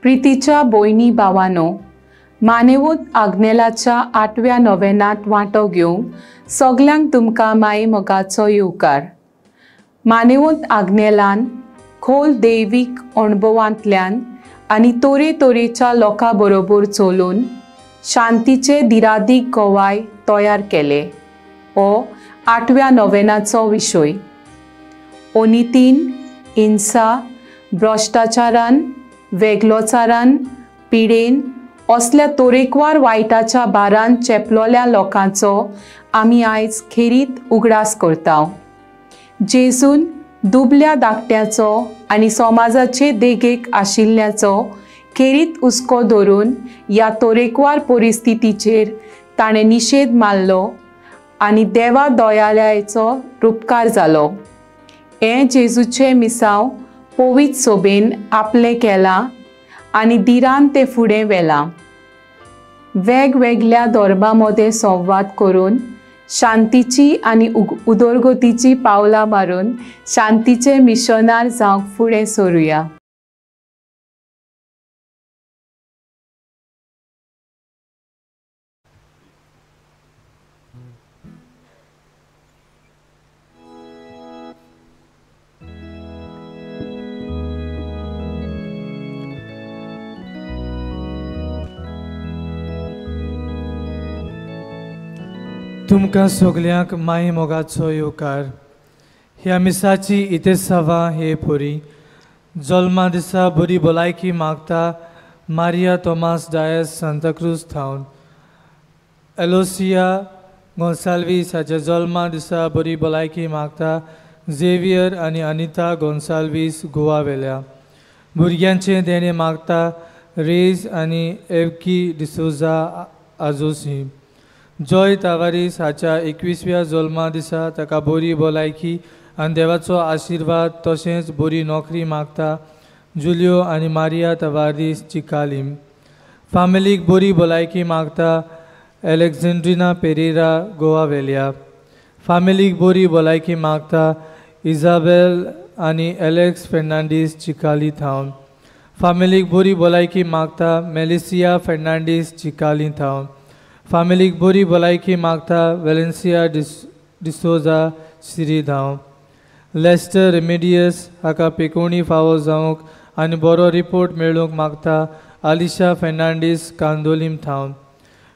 प्रितीच्या भयणी भावानो, मानेवत आग्नेलाच्या आठव्या नोवेनांत वांटो घेवंक सगल्यांक तुमकां माई मोगाचो येवकार. मानेवत आग्नेलान खोल दैवीक अणभवांतल्यान आनी तरेतरेच्या लोकां बरोबर चलून शांतीचे दिरादीक गोवाय तयार केले. हो आठव्या नोवेनाचो विशय. अनितीन, हिंसा, भ्रश्टाचारान, वेगलोचारान, पिडेन असल्या तरेकवार वायटाच्या भारान चेपलोल्या लोकांचो आमी आयज खेरीत उगडास करता. जेजून दुबल्या धाकट्याचो आनी समाजाचे देगेक आशिल्ल्याचो खेरीत हुस्को धरून ह्या तरेकवार परिस्थितीचेर ताणें निशेध मारलो आनी देवा दयाळाचो रुपकार जालो. हें जेजूचें मिसांव पवित्र सोबेन आपलें केलां आनी दिरान तें फुडें व्हेलां. वेगवेगळ्या धर्मां मदें संवाद करून शांतीची आनी उदरगतीची पावलां मारून शांतीचे मिशनार जावंक फुडें सरुया. तुमकां सगल्यांक माई मोगाचो येवकार. ह्या मिसाची इतेसावा हे पुरी जल्मा दिसा बरी भलायकी मागता मारिया तोमास डायस सांताक्रूज थावन. एलोसिया गोन्साल्वीस हाच्या जल्मा दिसा बरी भलायकी मागता झेवियर आनी अनिता गोन्साल्वीस गोवा वेल्या. भुरग्यांचें देणें मागता रेज आनी एवकी डिसोजा आजोसी. जॉय तावारीस हाच्या 21व्या जल्मा दिसा ताका बरी भलायकी आनी देवाचो आशिर्वाद तशेंच बरी नोकरी मागता जुलियो आनी मारिया तवारीस चिकालीम. फामिलीक बरी भलायकी मागता एलेक्झेंड्रिना पेरेरा गोवा वेल्या. फामिलीक बरी भलायकी मागता इजाबेल आनी एलेक्स फेर्नांडीस चिकाली थावन. फामिलीक बरी भलायकी मागता मेलिसिया फेर्नांडीस चिकाली थावन. फामिलीक बरी भलायकी मागता वेलेन्सिया डिसोजा सिरी धांव. लेस्टर रेमेडियस हाका पेकोणी फावो जावंक आनी बरो रिपोर्ट मेळूंक मागता आलिशा फेर्नांडीस कांदोलीम थावन.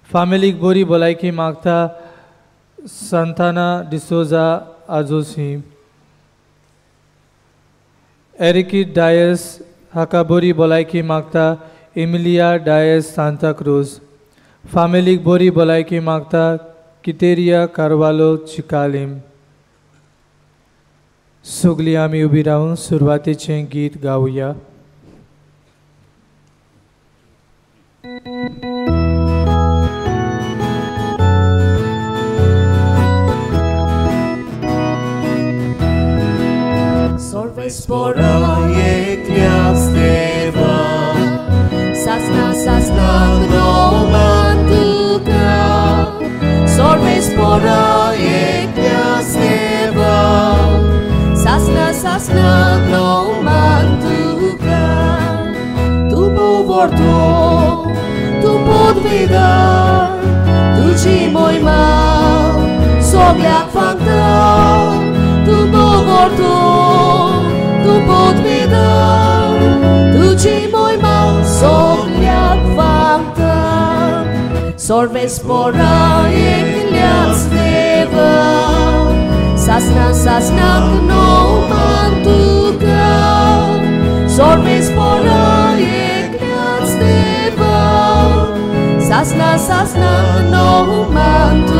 फामिलीक बरी भलायकी मागता सांताना डिसोजा आजोसी. एरिकी डायस हाका बरी भलायकी मागता एमिलिया डायस सांताक्रूज. फामिलीक बरी भलायकी मागता कितेरिया कार्वालो चिकालीम. सगळीं आमी उबी रावन सुरवातेचें गीत गावया. Sasna sasna romantuka Sorves pora eklias deva Sasna sasna romantuka Tu povorto, tu podvida Tu ci mojma, sogliak fanta Tu povorto, tu podvida Tu ci mojma, sogliak fanta Sorves pora eklias deva Sasna sasna gnomantuka Sorves pora eklias deva Sasna sasna gnomantuka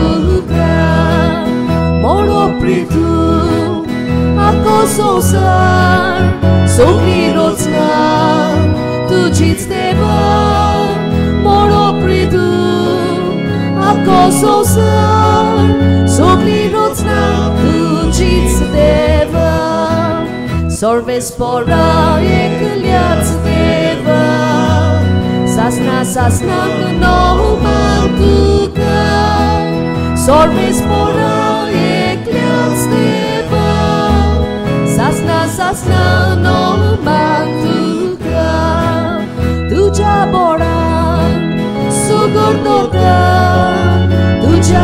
Moro pritu ako sonsar Sogli rocna tuđic deva Moro pritu ako sonsar Sogli rocna tuđic deva Sorves pora ekliac deva Sasna sasna gnomantuka Sorves pora ekliac deva Sasna sasna gnomantuka Tu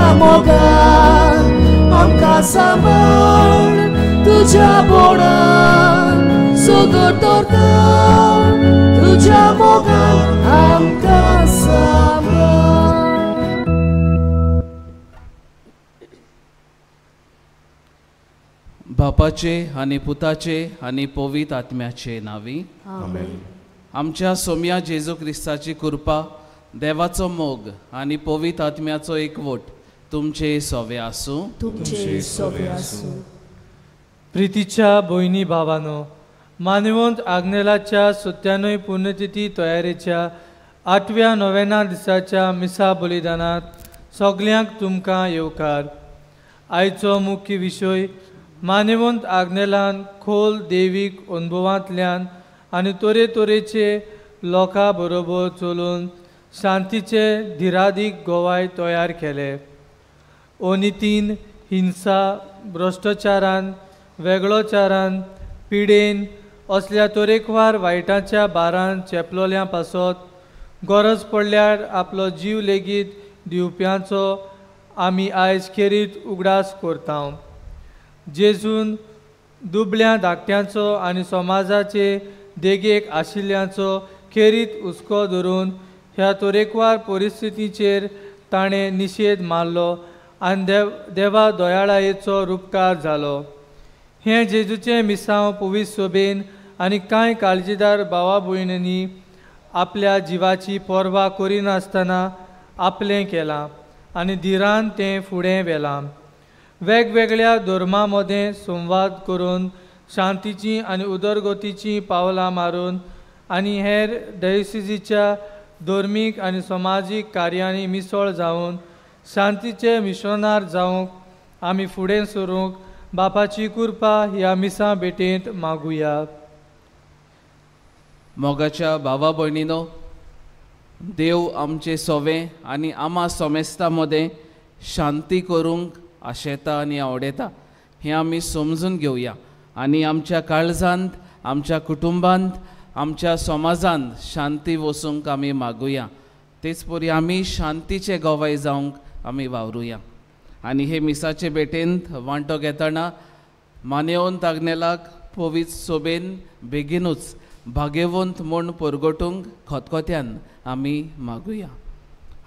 तुज्या मोगान आमकां सांबाळ, तुज्या बोडान सगळो दवरता, तुज्या मोगान आमकां सांबाळ. बापाचे आनी पुताचे आनी पवित्र आत्म्याचे नांवी आमेन. आमच्या सोम्या जेजू क्रिस्ताची कृपा, देवाचो मोग आनी पवित्र आत्म्याचो एकवट तुमचे सोवे आसूं. तुमचे सोवे आसूं. प्रितीच्या भयणी भावानो, मानवंत आग्नेलाच्या 97 पुण्यतिथी तयारेच्या 8व्या नोव्हेंना दिसाच्या मिसा बलिदानांत सगल्यांक तुमकां येवकार. आयचो मुख्य विशय मानवंत आग्नेलान खोल देवीक अनुभवांतल्यान आनी तरेतरेचे लोकां बरोबर चलून शांतीचे धिरादीक गोवाय तयार केले. अनितीन, हिंसा, भ्रश्टाचारान, वेगळोचारान, पिडेन असल्या तरेकवार वायटाच्या बारान चेपलोल्या पासत गरज पडल्यार आपलो जीव लेगीत दिवप्यांचो आमी आयज खेरीत उगडास करता. जेजून दुबळ्या धाकट्यांचो आनी समाजाचे देगेक आशिल्ल्यांचो खेरीत हुस्को धरून ह्या तरेकवार परिस्थितीचेर ताणें निशेध मारलो आनी देवा दयाळायेचो रुपकार जालो. हें जेजूचें मिसांव पवित्र सोबेन आनी कांय काळजीदार भावा भयणींनी आपल्या जिवाची पर्वा करिनासतना आपलें केलां आनी धिरान तें फुडें व्हेलां. वेगवेगळ्या धर्मां मदें संवाद करून शांतीची आनी उदरगतीची पावलां मारून आनी हेर डायोसिजीच्या धर्मीक आनी समाजीक कार्यांनी मिसळ जावन शांतीचे मिशनार जावंक आमी फुडें सरूंक बापाची कृपा ह्या मिसां भेटेंत मागुया. मोगाच्या भावा भयणीनो, देव आमचे सोवे आनी आमा सोमेस्ता मदें शांती करूंक आशेता आनी आवडेता हें आमी समजून घेवया आनी आमच्या काळजांत, आमच्या कुटुंबांत, आमच्या समाजांत शांती वसूंक आमी मागुया. तेच परी आमी शांतीचे गवाय जावंक आमी वावरुया. आनी हे मिसाचे भेटेंत वांटो घेतना मानेवंत आग्नेलाक पवित्र सोबेन बेगीनूच भाग्यवंत म्हूण परगटूंक खतखत्यान आमी मागुया.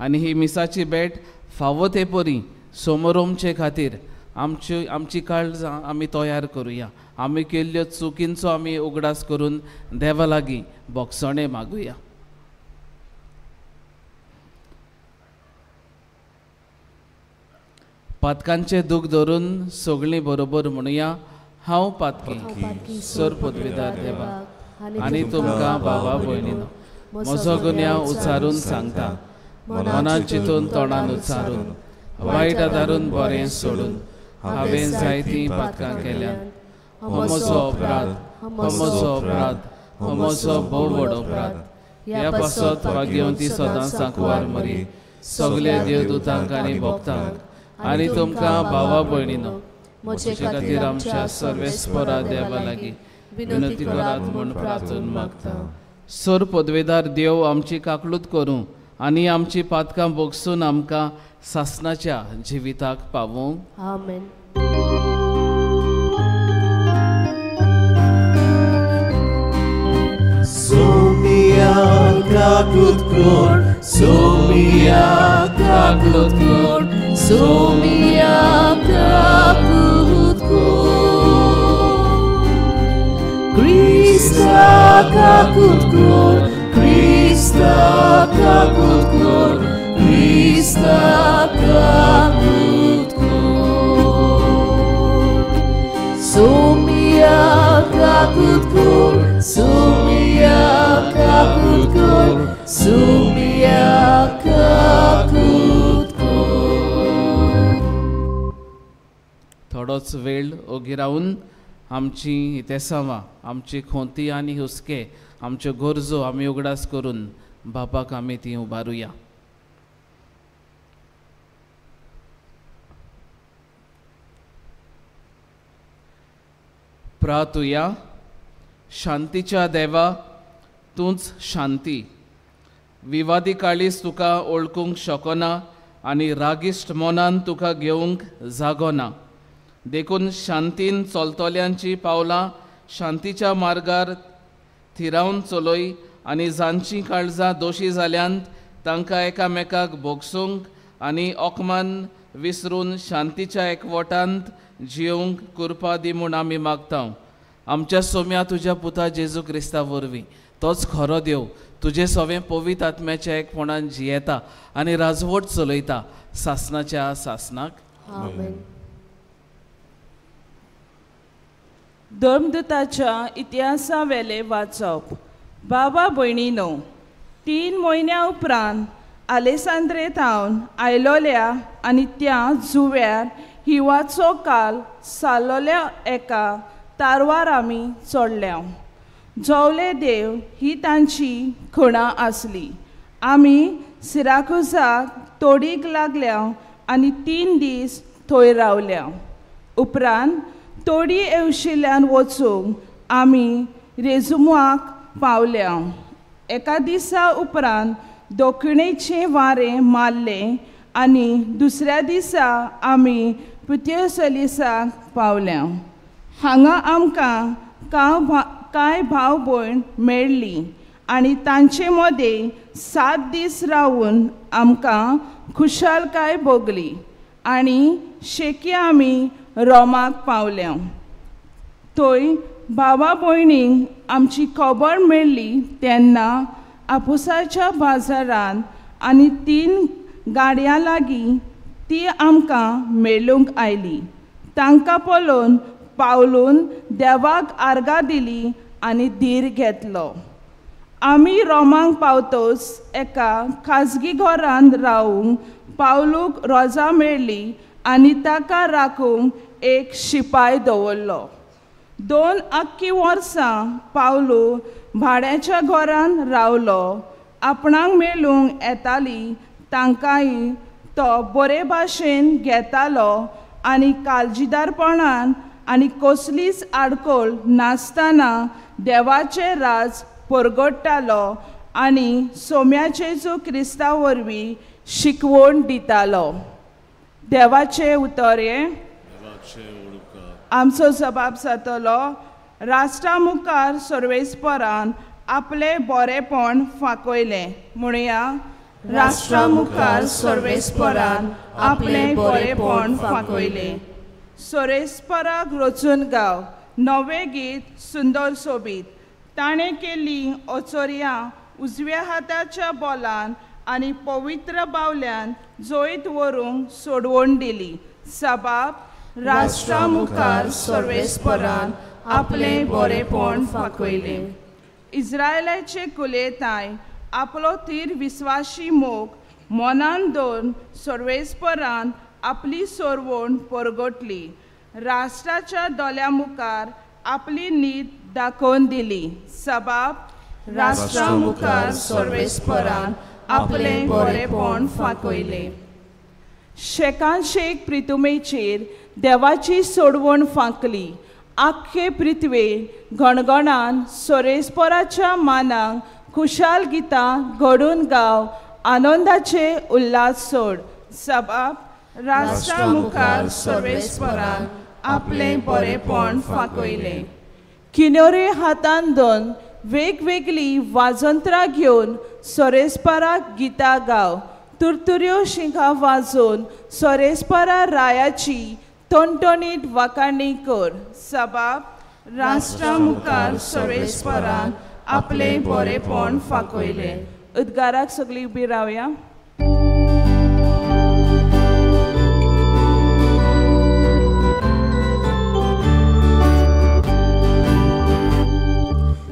आनी ही मिसाची भेट फावो ते परी समोरोमचे खातीर आमची आमची काळजां आमी तयार करुया. आमी केल्ल्यो चुकींचो आमी उगडास करून देवा लागीं बोगसणें मागुया. पातकांचें दूख धरून सगळीं बरोबर म्हणुया, हांव पातकी सर पदवीदार देवा आनी तुमकां भावा भयणीनो म्हजो गुन्यांव उच्चारून सांगता, मनान चिंतून तोंडान उच्चारून वायट आदारून बरें सोडून हांवें जायतीं पातकां केल्यांत. हो म्हजो अपराध, हो म्हजो अपराध, हो म्हजो भोव व्हड अपराध. ह्या पासत भाग्यवंती सदां सांकवार मरी सगल्या देवदूतांक आनी भक्तांक आनी तुमकां भावा भयणीनो म्हजे खातीर आमच्या सर्वेस्परा देवा लागीं विनंती करात म्हूण प्रार्थना मागता. सर पदवेदार देव आमची काकलूत करूं आनी आमची पातकां भोगसून आमकां सासनाच्या जिविताक पावूं. आमेन. सोमिया काकलूत कर, सोमिया काकलूत कर, सोमिया काकलूत कर, क्रिस्ता काकलूत कर, क्रिस्ता काकलूत कर, क्रिस्ता काकलूत कर, सोमिया काकलूत कर, सोमिया काकलूत कर, सोमिया काकलूत कर. थोडोच वेळ ओगी रावून आमची इतेसांवां, आमची खोंती आनी हुस्के, आमच्यो गरजो आमी उगडास करून बापाक आमी ती उबारुया. प्रातुया. शांतीच्या देवा, तूंच शांती. विवादी काळीज तुका वळखूंक शकना आनी रागिश्ट मनान तुका घेवंक जागो ना. देखून शांतीन चलतल्यांची पावलां शांतीच्या मार्गार थिरावन चलय आनी जांचीं काळजां दोशी जाल्यांत तांकां एकामेकाक भोगसूंक आनी अकमान विसरून शांतीच्या एकवटांत जियोवंक कृपा दी म्हूण आमी मागता. आमच्या सोम्या तुज्या पुता जेजू क्रिस्ता वरवीं, तोच खरो देव, तुजे सवें पवित्र आत्म्याच्या एकपणान जियेता आनी राजवट चलयता सासनाच्या सासनाक. आमेन. धर्मदूताच्या इतिहासा वेले वाचप. बाबा भयणीनो, 3 म्हयन्या उपरांत आलेसांद्रे थावन आयलोल्या आनी त्या जुव्यार हिवाचो काल सालोल्या एका तारवार आमी चडल्या. जोवले देव ही तांची खुणा आसली. आमी सिराकुजाक तोडीक लागल्या आनी 3 दीस थंय रावल्या. उपरांत तोडी येवशिल्ल्यान वचूंक आमी रेजुमाक पावल्या. एका दिसा उपरांत दक्षिणेचें वारें मारलें आनी दुसऱ्या दिसा आमी पुतियोसलिसाक पावल्या. हांगा आमकां कांय भाव भयण मेळ्ळी आनी तांचे मदें 7 दीस रावून आमकां खुशालकाय भोगली आनी शेकी आमी रोमाक पावल्या. थंय भावा भयणींक आमची खबर मेळ्ळी तेन्ना आपुसाच्या बाजारांत आनी 3 गाडयां लागीं ती आमकां मेळूंक आयली. तांकां पळोवन पावलून देवाक आर्गां दिली आनी धीर घेतलो. आमी रोमाक पावतोच एका खाजगी घरांत रावूंक पावलूक रोजा मेळ्ळी आनी ताका राखूंक एक शिपाय दवरलो. 2 अख्खी वर्सां पावलू भाड्याच्या घरांत रावलो. आपणाक मेळूंक येताली तांकांय तो बरे भाशेन घेतालो आनी काळजीदारपणान आनी कसलीच आडखळ नासतना देवाचें राज परगट्टालो आनी सोम्या जेजू क्रिस्ता वरवीं शिकवण दितालो. देवाचें उतर हें आमचो जबाब जातलो. राष्ट्रा मुखार सर्वेस्परान आपलें बरेंपण फांकयलें. म्हणया, राष्ट्रा मुखार सर्वेस्परान आपलें बरेंपण फांकयलें. सर्वेस्पराक रचून गाव नवें गीत सुंदर सोबीत. ताणें केल्ली अचोर्यां उजव्या हाताच्या बोलान आनी पवित्र बावल्यान जैत व्हरूंक सोडवण दिली. सबाब, राष्ट्रा मुखार सर्वेस्परान आपलें बरेंपण फांकयलें. इस्रायलाचे कुलेताय आपलो थीर विस्वाशी मोग मनान दवरून सर्वेस्परान आपली सोरवण परगटली. राष्ट्राच्या दोळ्या मुखार आपली नीत दाखोवन दिली. सबाब, राष्ट्रा मुखार सर्वेस्परान आपलें बरेंपण फांकयलें. शेकान शेक प्रितुमेचेर देवाची सोडवण फांकली. आख्खे पृथ्वेर गणगणान सर्वेस्पराच्या मानाक खुशाल गितां घडून गाव आनंदाचे उल्हास सोड. सबाब, राष्ट्रा मुखार सर्वेस्परान आपलें बरेंपण फांकयलें. किनोरे हातान दोन वेगवेगळीं वाजंत्रां घेवन सर्वेस्पराक गितां गाव. तुरतुऱ्यो शिंगां वाजोवन सर्वेस्परा रायाची टणटणीत वाखाणी कर. सबाब, राष्ट्रा मुखार सर्वेस्परान आपलें बरेंपण फांकयलें. उद्गाराक सगळीं उबी रावया.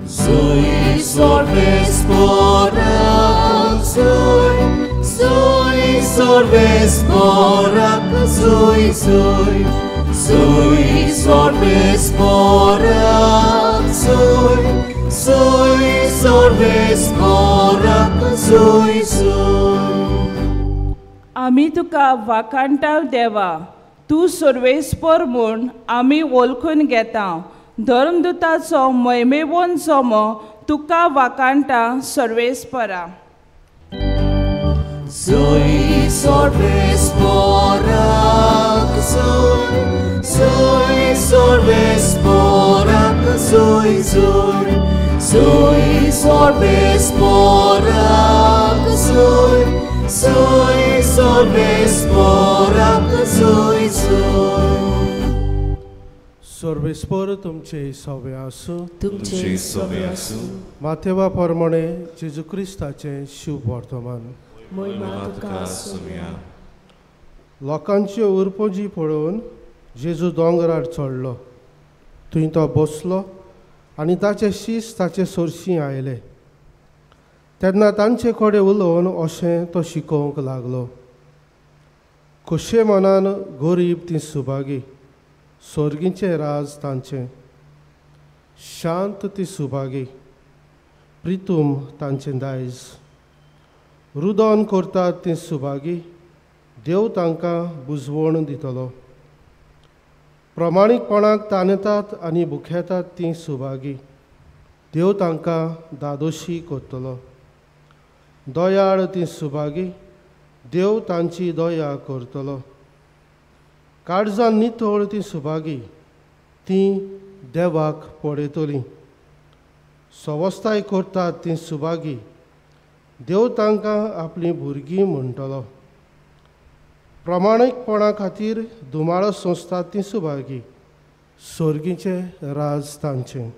Sui sorvespora, sui, sui sorvespora, sui, sui, sui sorvespora, sui, sui sorvespora, sui, sui. आमी तुका वाखाणटाव देवा, तूं सर्वेस्पर म्हूण आमी वळखून घेता. धर्मदूताचो महिमेवन जमो तुका वाखाणटा सर्वेस्परा. Sui Sui sorbes porac, sui, sui sorbes porac, sui, sui, sui sorbes porac, sui, sui sorbes porac, sui, sui. सर्वेस्पर तुमचे सवे आसूं, तुमचे सवे आसूं. माथेवा प्रमाणे जेजू क्रिस्ताचें शुभ वर्तमान. लोकांच्यो उरपोजी पळोवन जेजू दोंगरार चडलो. थंय तो बसलो आनी ताचे शीस ताचे सरशीं आयले. तेन्ना तांचे कडेन उलोवन अशें तो शिकोवंक लागलो. खोशे मनान गरीब ती सुभागी, स्वर्गीचें राज तांचें. शांत ती सुभागी, प्रितूम तांचें दायज. रुदन करतात ती सुभागी, देव तांकां बुजवण दितलो. प्रमाणीकपणाक ताणेतात आनी भुखेतात ती सुभागी, देव तांकां दादोशी करतलो. दयाळ ती सुभागी, देव तांची दया करतलो. काळजान नितळ ती सुभागी, ती देवाक पळयतली. सवस्ताय करतात ती सुभागी, देव तांकां आपलीं भुरगीं म्हणटलो. प्रमाणीकपणा खातीर धुमाळो सोंसतात ती सुभागी, स्वर्गीचें राज तांचें.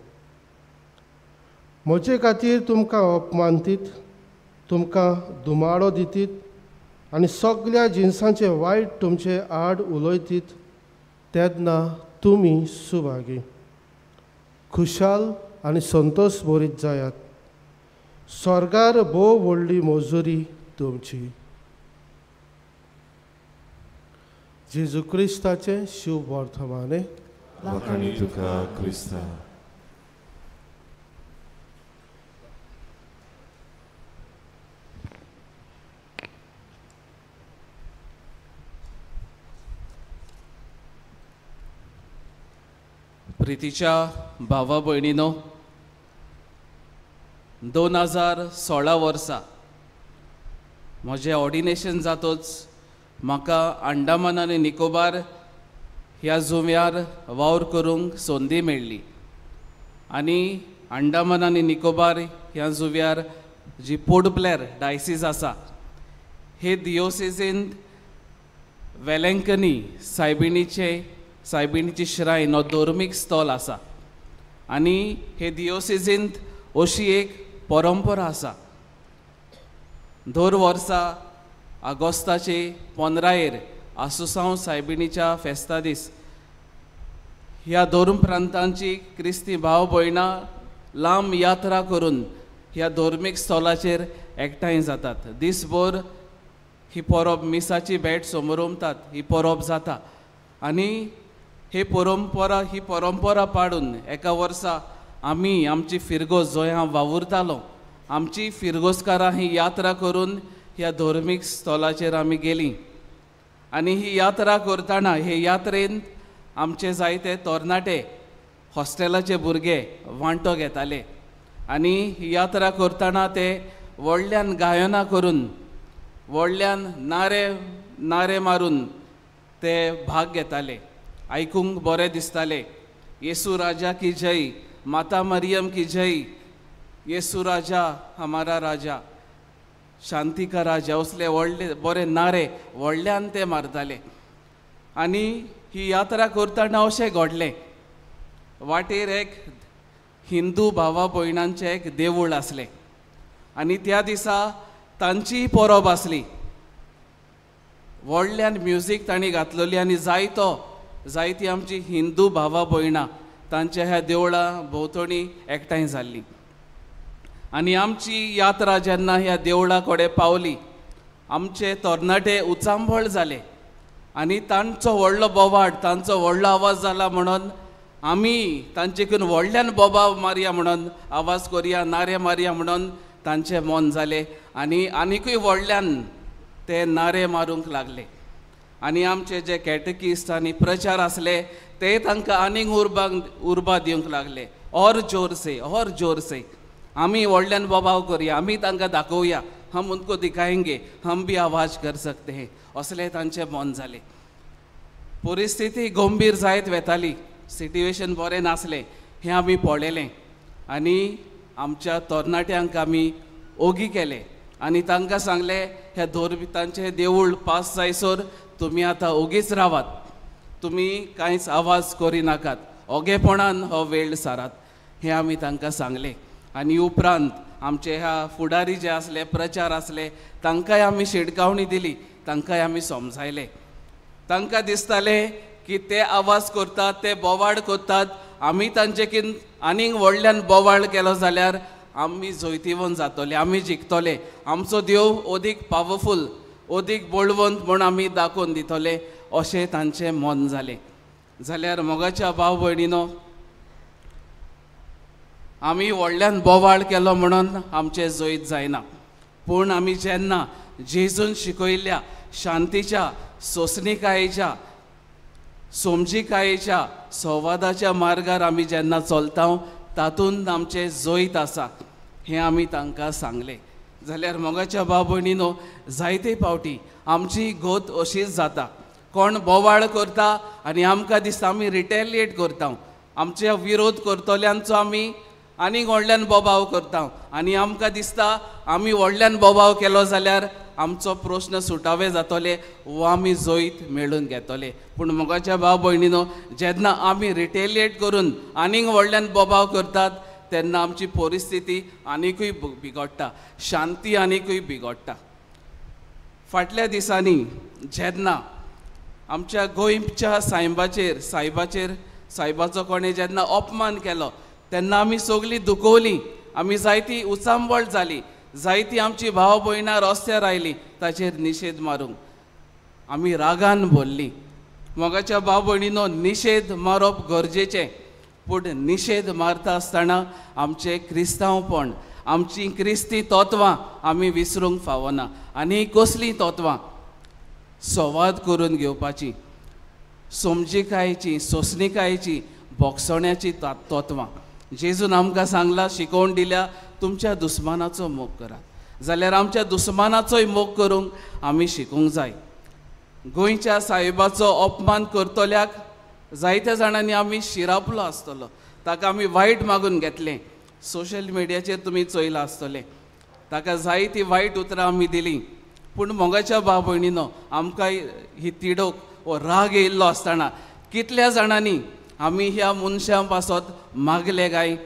म्हजे खातीर तुमकां अपमानतीत, तुमकां धुमाळो दितीत आनी सगळ्या जिनसांचे वायट तुमचे आड उलयतीत तेन्ना तुमी सुभागी. खुशाल आनी संतोष भरीत जायात. स्वर्गार भोव व्हडली मजुरी तुमची. जेजू क्रिस्ताचें शुभ वर्तमाने. वाखाणी तुका क्रिस्ता. प्रितीच्या भावा भयणीनो, 2016 वर्सा म्हजें ऑर्डिनेशन जातोच म्हाका अंडामान आनी निकोबार ह्या जुंव्यार वावर करूंक संदी मेळ्ळी. आनी अंडामान आनी निकोबार ह्या जुंव्यार जी पोर्ट ब्लेअर डायसीस आसा, हे दियोसेजींत वेलंकनी सायबिणीची श्रायन हो धर्मीक स्थळ आसा. आनी हे दियोसेजींत अशी एक परंपरा आसा, दर वर्सा ऑगस्टाचे 15 आसुसांव सायबिणीच्या फेस्ता दीस ह्या धर्म प्रांतांची क्रिस्ती भाव भयणां लांब यात्रा करून ह्या धर्मीक स्थळाचेर एकठांय जातात. दीसभर ही परब मिसाची भेट समरोमतात, ही परब जाता. आनी ही परंपरा पाडून एका वर्सा आमी आमची फिरगोज जंय हांव वावुरतालो आमची फिरगोजकारां ही यात्रा करून ह्या धर्मीक स्थळाचेर आमी गेलीं. आनी ही यात्रा करतना हे यात्रेंत आमचे जायते तरणाटे हॉस्टेलाचे भुरगे वांटो घेताले. आनी ही यात्रा करतना ते व्हडल्यान गायनां करून, व्हडल्यान नारे मारून ते भाग घेताले. आयकूंक बरें दिसतालें. येसू राजा की जय, माता मरियम की जय, येसू राजा हमारा राजा, शांती का राजा, असले व्हडले बरे नारे व्हडल्यान ते मारताले. आनी ही यात्रा करतना अशें घडलें, वाटेर एक हिंदू भावा भयणांचें एक देवूळ आसलें आनी त्या दिसा तांचीय परब आसली. व्हडल्यान म्युजीक तांणी घातलेली आनी जायती आमची हिंदू भावा भयणां तांच्या ह्या देवळा भोंवतणी एकठांय जाल्लीं. आनी आमची यात्रा जेन्ना ह्या देवळा कडेन पावली, आमचे तरणाटे उचांबळ जाले आनी तांचो व्हडलो बोवाट, तांचो व्हडलो आवाज जाला म्हणून आमी तांचे कडून व्हडल्यान बोबाव मारया म्हणून, आवाज करया, नारे मारया म्हणून तांचें मन जालें आनी आनिकूय व्हडल्यान ते नारे मारूंक लागले. आनी आमचे जे कॅटकिस्ट आनी प्रचार आसले ते तांकां आनीक उर्बा दिवंक लागले, और जोर से, और जोर से, आमी व्हडल्यान बोबाव करया, आमी तांकां दाखोवया. हम उनको दिखाएंगे, हम भी आवाज कर सकते हैं, असलें तांचें मन जालें. परिस्थिती गंभीर जायत वेताली, सिट्युएशन बरें नासलें हें आमी पळयलें आनी आमच्या तरणाट्यांक आमी ओगी केले आनी तांकां सांगलें ह्या धोरतांचें देवूळ पास जायसर तुमी आतां ओगीच रावात, तुमी कांयच आवाज करिनाकात, ओगेपणान हो वेळ सारात, हें आमी तांकां सांगलें. आनी उपरांत आमचे ह्या फुडारी जे आसले, प्रचार आसले, तांकांय आमी शिटकावणी दिली, तांकांय आमी समजायले. तांकां दिसतालें की ते आवाज करतात, ते बोवाळ करतात, आमी तांचे किन आनीक व्हडल्यान बोवाळ केलो जाल्यार आमी जैतिवंत जातले, आमी जिखतले, आमचो देव अदीक पावरफूल, अदीक बळवंत म्हूण आमी दाखोवन दितले, अशें तांचें मन जालें. जाल्यार मोगाच्या भाव भयणीनो, आमी व्हडल्यान बोवाळ केलो म्हणून आमचें जैत जायना, पूण आमी जेन्ना जेजून शिकयल्ल्या शांतीच्या, सोंसणीकायेच्या, समजिकायेच्या, संवादाच्या मार्गार आमी जेन्ना चलता तातूंत आमचें जैत आसा हें आमी तांकां सांगलें. जाल्यार मोगाच्या भाव भयणीनो, जायते फावटी आमची गत अशीच जाता, कोण बोवाळ करता आनी आमकां दिसता आमी रिटेलिएट करता, आमचे विरोध करतल्यांचो आमी आनीक व्हडल्यान बोबाव करता आनी आमकां दिसता आमी व्हडल्यान बोबाव केलो जाल्यार आमचो प्रश्न सुटावे जातले वो आमी जैत मेळून घेतले. पूण मोगाच्या भाव भयणीनो, जेन्ना आमी रिटेलिएट करून आनीक व्हडल्यान बोबाव करतात तेन्ना आमची परिस्थिती आनिकूय बिगडटा, शांती आनिकूय बिगडटा. फाटल्या दिसांनी जेन्ना आमच्या गोंयच्या सायबाचेर सायबाचो कोणें जेन्ना अपमान केलो तेन्ना आमी सगळीं दुखवलीं, आमी जायती उचांबळ जाली, जायती आमची भाव भयणां रस्त्यार आयलीं ताचेर निशेध मारूंक, आमी रागान भरलीं. मोगाच्या भाव भयणीनो, निशेध मारप गरजेचें, पूण निशेध मारता आसतना आमचें क्रिस्तांवपण, आमची क्रिस्ती तत्वां आमी विसरूंक फावना. आनी कसलीं तत्वां? संवाद करून घेवपाची, समजिकायेची, सोंसणीकायेची, भोगसण्याची तत्वां. जेजून आमकां सांगलां, शिकोवन दिल्या, तुमच्या दुस्मानाचो मोग करात. जाल्यार आमच्या दुस्मानाचोय मोग करूंक आमी शिकूंक जाय. गोंयच्या साहेबाचो अपमान करतल्याक जायत्या जाणांनी आमी शिरापलो आसतलो, ताका आमी वायट मागून घेतलें, सोशल मिडियाचेर तुमी चोयलां आसतलें, ताका जायती वायट उतरां आमी दिलीं. पूण मोगाच्या भाव भयणीनो, आमकां ही तिडक वो राग येयल्लो आसतना कितल्या जाणांनी आमी ह्या मनशां पासत मागले काय,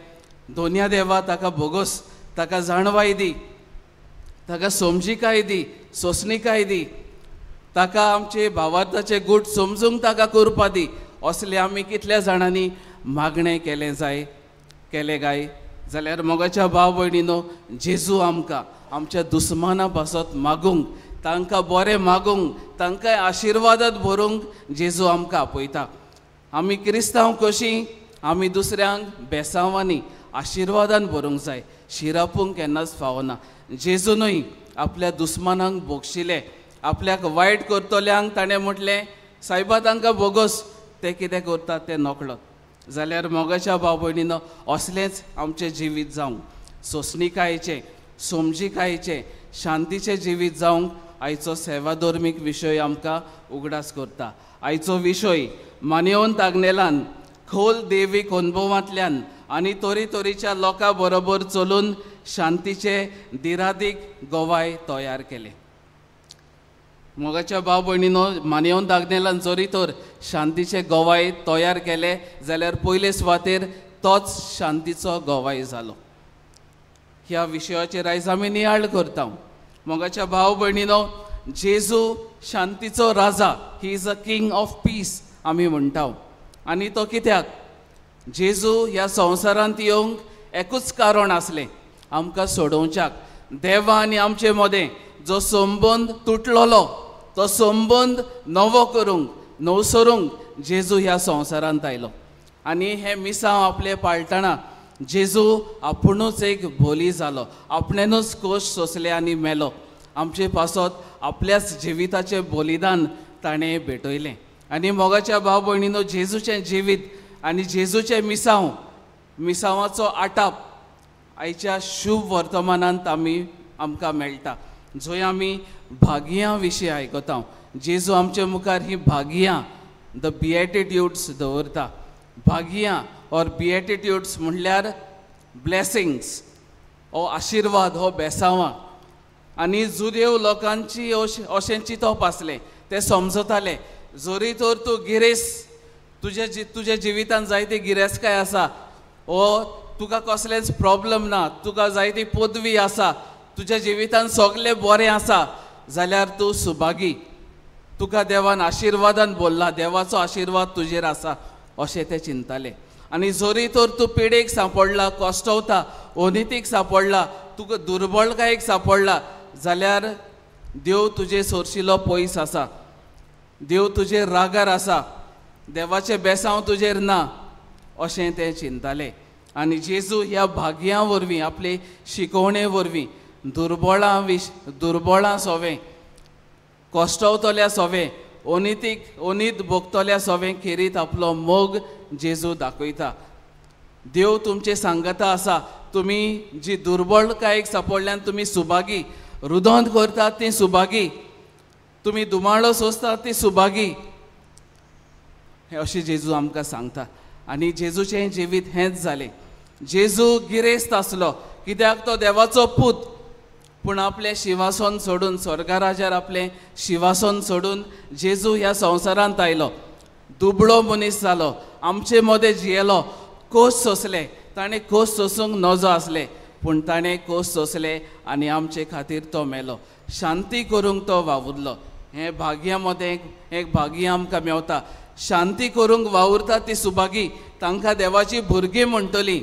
दोनया देवा ताका भोगोस, ताका जाणवाय दी, ताका समजिकाय दी, सोंसणीकाय दी, ताका आमचे भावार्थाचे गूट समजूंक ताका करपा दी, असले आमी कितल्या जाणांनी मागणें केलें जाय, केलें काय. जाल्यार मोगाच्या भाव भयणीनो, जेजू आमकां आमच्या दुस्माना पासत मागूंक, तांकां बरें मागूंक, तांकां आशिर्वादात भरूंक जेजू आमकां आपयता. आमी क्रिस्तांव कशीं आमी दुसऱ्यांक बेसांवांनी, आशिर्वादान भरूंक जाय, शिरापूंक केन्नाच फावना. जेजूनय आपल्या दुस्मानांक भोगशिले, आपल्याक वायट करतल्यांक ताणें म्हटलें, सायबा तांकां भोगोस, ते कितें करतात तें नकळत. जाल्यार मोगाच्या भाव भयणीनो, असलेंच आमचें जिवीत जावंक, सोंसणीकायेचें, समजिकायेचें, शांतीचें जिवीत जावंक आयचो सेवाधर्मीक विशय आमकां उगडास करता. आयचो विशय मानेवन तागनेलान खोल देवीक अनुभवांतल्यान आनी तरेतरेच्या लोकां बरोबर चलून शांतीचे दिरादीक गवाय तयार केले. मोगाच्या भाव भयणीनो, मानेवन दागनेलान जरी तर शांतीचे गवाय तयार केले जाल्यार पयले सुवातेर तोच शांतीचो गवाय जालो. ह्या विशयाचेर आयज आमी नियाळ करता. मोगाच्या भाव भयणीनो, जेजू शांतीचो राजा, he is a king of peace आमी म्हणटा. आनी तो कित्याक? जेजू ह्या संवसारांत येवंक एकूच कारण आसलें, आमकां सोडोवच्याक. देवा आनी आमचे मदें जो संबंद तुटलोलो तो संबंद नवो करूंक, नवसरूंक जेजू ह्या संवसारांत आयलो. आनी हें मिसांव आपलें पाळटना जेजू आपुणूच एक बोली जालो, आपणेनूच कोश सोंसले आनी मेलो. आमचे पासत आपल्याच जिविताचें बलिदान ताणें भेटयलें. आनी मोगाच्या भाव भयणीनो, जेजूचें जिवीत आनी जेजूचें मिसांव, मिसांवाचो आटाप आयच्या शुभ वर्तमानांत आमकां मेळटा. जंय आमी भागयां विशीं आयकता. जेजू आमचे मुखार ही भागयां, the बिएटिट्यूड्स दवरता. भागयां ऑर बिएटिट्यूड्स म्हणल्यार ब्लेसिंग्स, हो आशिर्वाद, हो बेसांवां. आनी जुदेव लोकांची अशें चिंतप आसलें, ते समजताले जरी तर तूं गिरेस्त, तुज्या जिवितान जायती गिरेस्तकाय आसा, ओ तुका कसलेंच प्रॉब्लम ना, तुका जायती पदवी आसा, तुज्या जिवितान सगळें बरें आसा, जाल्यार तूं सुभागी, तुका देवान आशिर्वादान बोल्ला, देवाचो आशिर्वाद तुजेर आसा अशें ते चिंताले. आनी जरी तर तूं पिडेक सांपडला, कश्टवता, अनितीक सांपडला, तुका दुर्बळकायेक सांपडला, जाल्यार देव तुजे सोरशिलो पयस आसा, देव तुजेर रागार आसा, देवाचें बेसांव तुजेर ना अशें ते चिंताले. आनी जेजू ह्या भाग्यां वरवीं, आपले शिकवणे वरवीं दुर्बळां सोवें, कश्टवतल्या सोवें, अनितीक अनीत भोगतल्या सोवें खेरीत आपलो मोग जेजू दाखयता. देव तुमचे सांगता आसा, तुमी जी दुर्बळकायेक सांपडल्यान तुमी सुभागी, रुदोंत करतात ती सुभागी, तुमी दुमाळो सोंसतात ती सुभागी, हें अशें जेजू आमकां सांगता. आनी जेजूचें जिवीत हेंच जालें. जेजू गिरेस्त आसलो कित्याक तो देवाचो पूत, पूण आपलें शिंवासन सोडून, स्वर्गराजार आपलें शिंवासन सोडून जेजू ह्या संवसारांत आयलो, दुबळो मनीस जालो, आमचे मदें जियेलो, कोस सोंसले, ताणें कोस सोंसूंक नजो आसलें, पूण ताणें कोस सोंसले आनी आमचे खातीर तो मेलो, शांती करूंक तो वावुरलो. हें भाग्या मदें एक भाग्य आमकां मेवता. शांती करूंक वावुरता ती सुभागी, तांकां देवाची भुरगीं म्हणटलीं.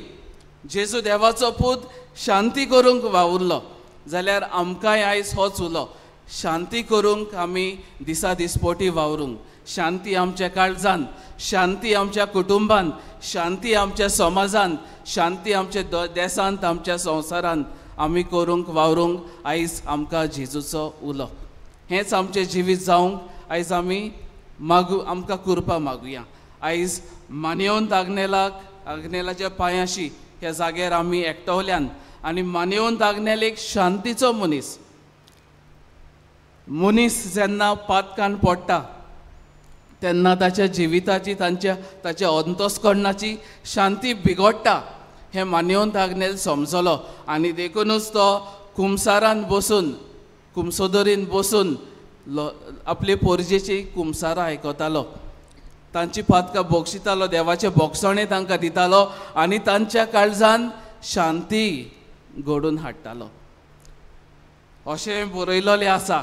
जेजू देवाचो पूत शांती करूंक वावुरलो, जाल्यार आमकांय आयज होच उलो, शांती करूंक आमी दिसा दिसपोटी वावरूंक, शांती आमच्या काळजान, शांती आमच्या कुटुंबान, शांती आमच्या समाजान, शांती आमच्या देशांत, आमच्या संवसारांत आमी करूंक वावरूंक आयज आमकां जेजूचो उलो. हेंच आमचें जिवीत जावंक आयज आमी मागू, आमकां कृपा मागुया. आयज मानेवन आग्नेलाक, आग्नेलाच्या पांयाशी ह्या जाग्यार आमी एकटवल्यान आनी मानेवन आग्नेल एक शांतीचो मनीस. मनीस जेन्ना पातकान पडटा तेन्ना ताच्या जिविताची, ताच्या अंतस्करणाची शांती बिगडटा हें मानेवन आग्नेल समजलो. आनी देखुनूच तो कुमसारान बसून, कुमसोदरीन बसून आपले पोरजेची कुमसारां आयकतालो, तांची पातकां बोगशितालो, देवाचें बोगसणें तांकां दितालो आनी तांच्या काळजान शांती घडोवन हाडटालो. अशें बरयलेलें आसा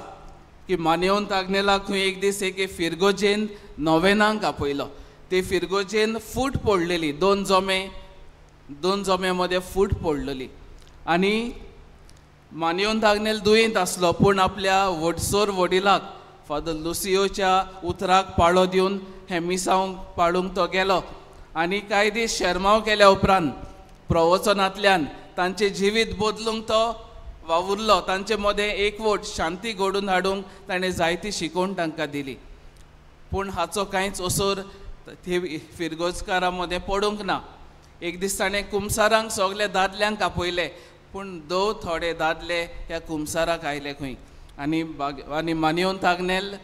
की मानेवन आग्नेलाक खंय एक दीस एके फिरगोजेन नोवेनांक आपयलो. ते फिरगोजेन फूट पडलेली, दोन जमे मदें फूट पडलेली आनी मानेवन आग्नेल दुयेंत आसलो, पूण आपल्या व्हडसोर वडिलाक फादर लुसियोच्या उतराक पाळो दिवन हें मिसांव पाळूंक तो गेलो. आनी कांय दीस शेरमांव केल्या उपरांत प्रवचनांतल्यान तांचें जिवीत बदलूंक तो वावुरलो, तांचे मदें एकवट, शांती घडोवन हाडूंक ताणें जायती शिकवण तांकां दिली. पूण हाचो कांयच असर फिरगोजकारां मदें पडूंक ना. एक दीस ताणें कुमसारांक सगल्या दादल्यांक आपयले, पूण दो थोडे दादले ह्या कुमसाराक आयले खंय. आनी मानेवन आग्नेल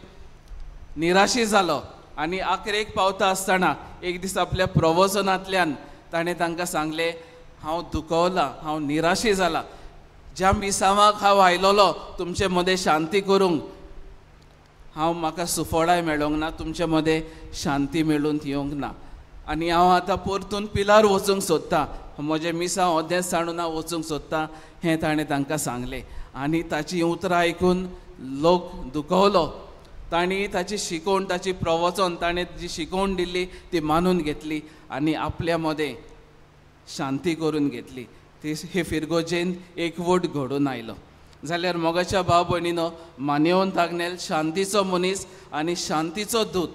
निराशी जालो आनी आखरेक पावता आसतना एक दीस आपल्या प्रवचनांतल्यान ताणें तांकां सांगलें, हांव दुखवला, हांव निराशी जाला, ज्या मिसांवाक हांव आयलोलो तुमचे मदें शांती करूंक, हांव म्हाका सुफळाय मेळोंक ना, तुमचे मदें शांती मेळून येवंक ना, आनी हांव आतां परतून पिलार वचूंक सोदतां, म्हजें मिसांव अदेंच सांडून हांव वचूंक सोदतां, हें ताणें तांकां सांगलें. आनी ताची उतरां आयकून लोक दुखवलो. तांणी ताची शिकवण, ताची प्रवचन, ताणें जी शिकवण दिल्ली ती मानून घेतली आनी आपल्या मदें शांती करून घेतली. ती हे फिरगोजेन एकवट घडोवन आयलो. जाल्यार मोगाच्या भाव भयणीनो, मानेवन आग्नेल शांतीचो मनीस आनी शांतीचो दूत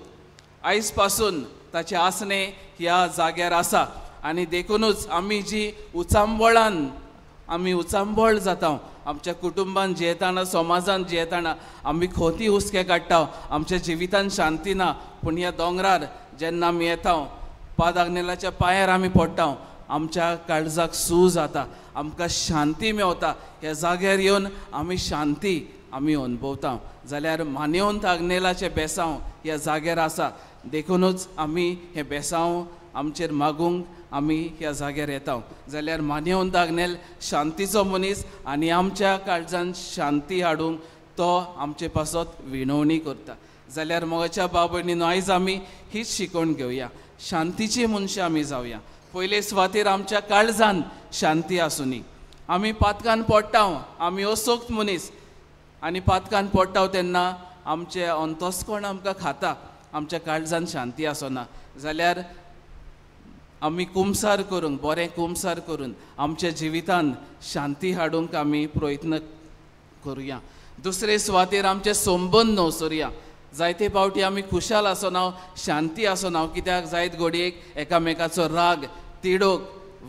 आयज पासून ताचें आसणें ह्या जाग्यार आसा. आनी देखुनूच आमी जी उचांबळान, आमी उचांबळ जाता, आमच्या कुटुंबान जियेतना, समाजान जियेतना आमी खोती हुस्के काडटा, आमच्या जिवितान शांती ना, पूण ह्या दोंगरार जेन्ना आमी येता, पाद आग्नेलाच्या पांयार आमी पडटा, आमच्या काळजाक सूज जाता, आमकां शांती मेवता. ह्या जाग्यार येवन आमी शांती आमी अनुभवता. जाल्यार मानेवंत आग्नेलाचें बेसांव ह्या जाग्यार आसा, देखूनच आमी हें बेसांव आमचेर मागूंक आमी ह्या जाग्यार येता. जाल्यार मानेवंत आग्नेल शांतीचो मनीस आनी आमच्या काळजान शांती हाडूंक तो आमचे पासत विनवणी करता. जाल्यार मोगाच्या भाव भयणीनो, आयज आमी हीच शिकवण घेवया, शांतीची मनशां आमी जावया. पयले सुवातेर आमच्या काळजान शांती आसुनी. आमी पातकान पडटा, आमी असोक्त मनीस आनी पातकान पडटा तेन्ना आमचें अंतस्कोण आमकां खाता, आमच्या काळजान शांती आसना. जाल्यार आमी कुमसार करूंक, बरें कुमसार करून आमच्या जिवितान शांती हाडूंक आमी प्रयत्न करुया. दुसरे सुवातेर आमचे संबंद नवसरुया. जायते फावटी आमी खुशाल आसना, शांती आसना, कित्याक जायत घडयेक एकामेकाचो राग, तिडक,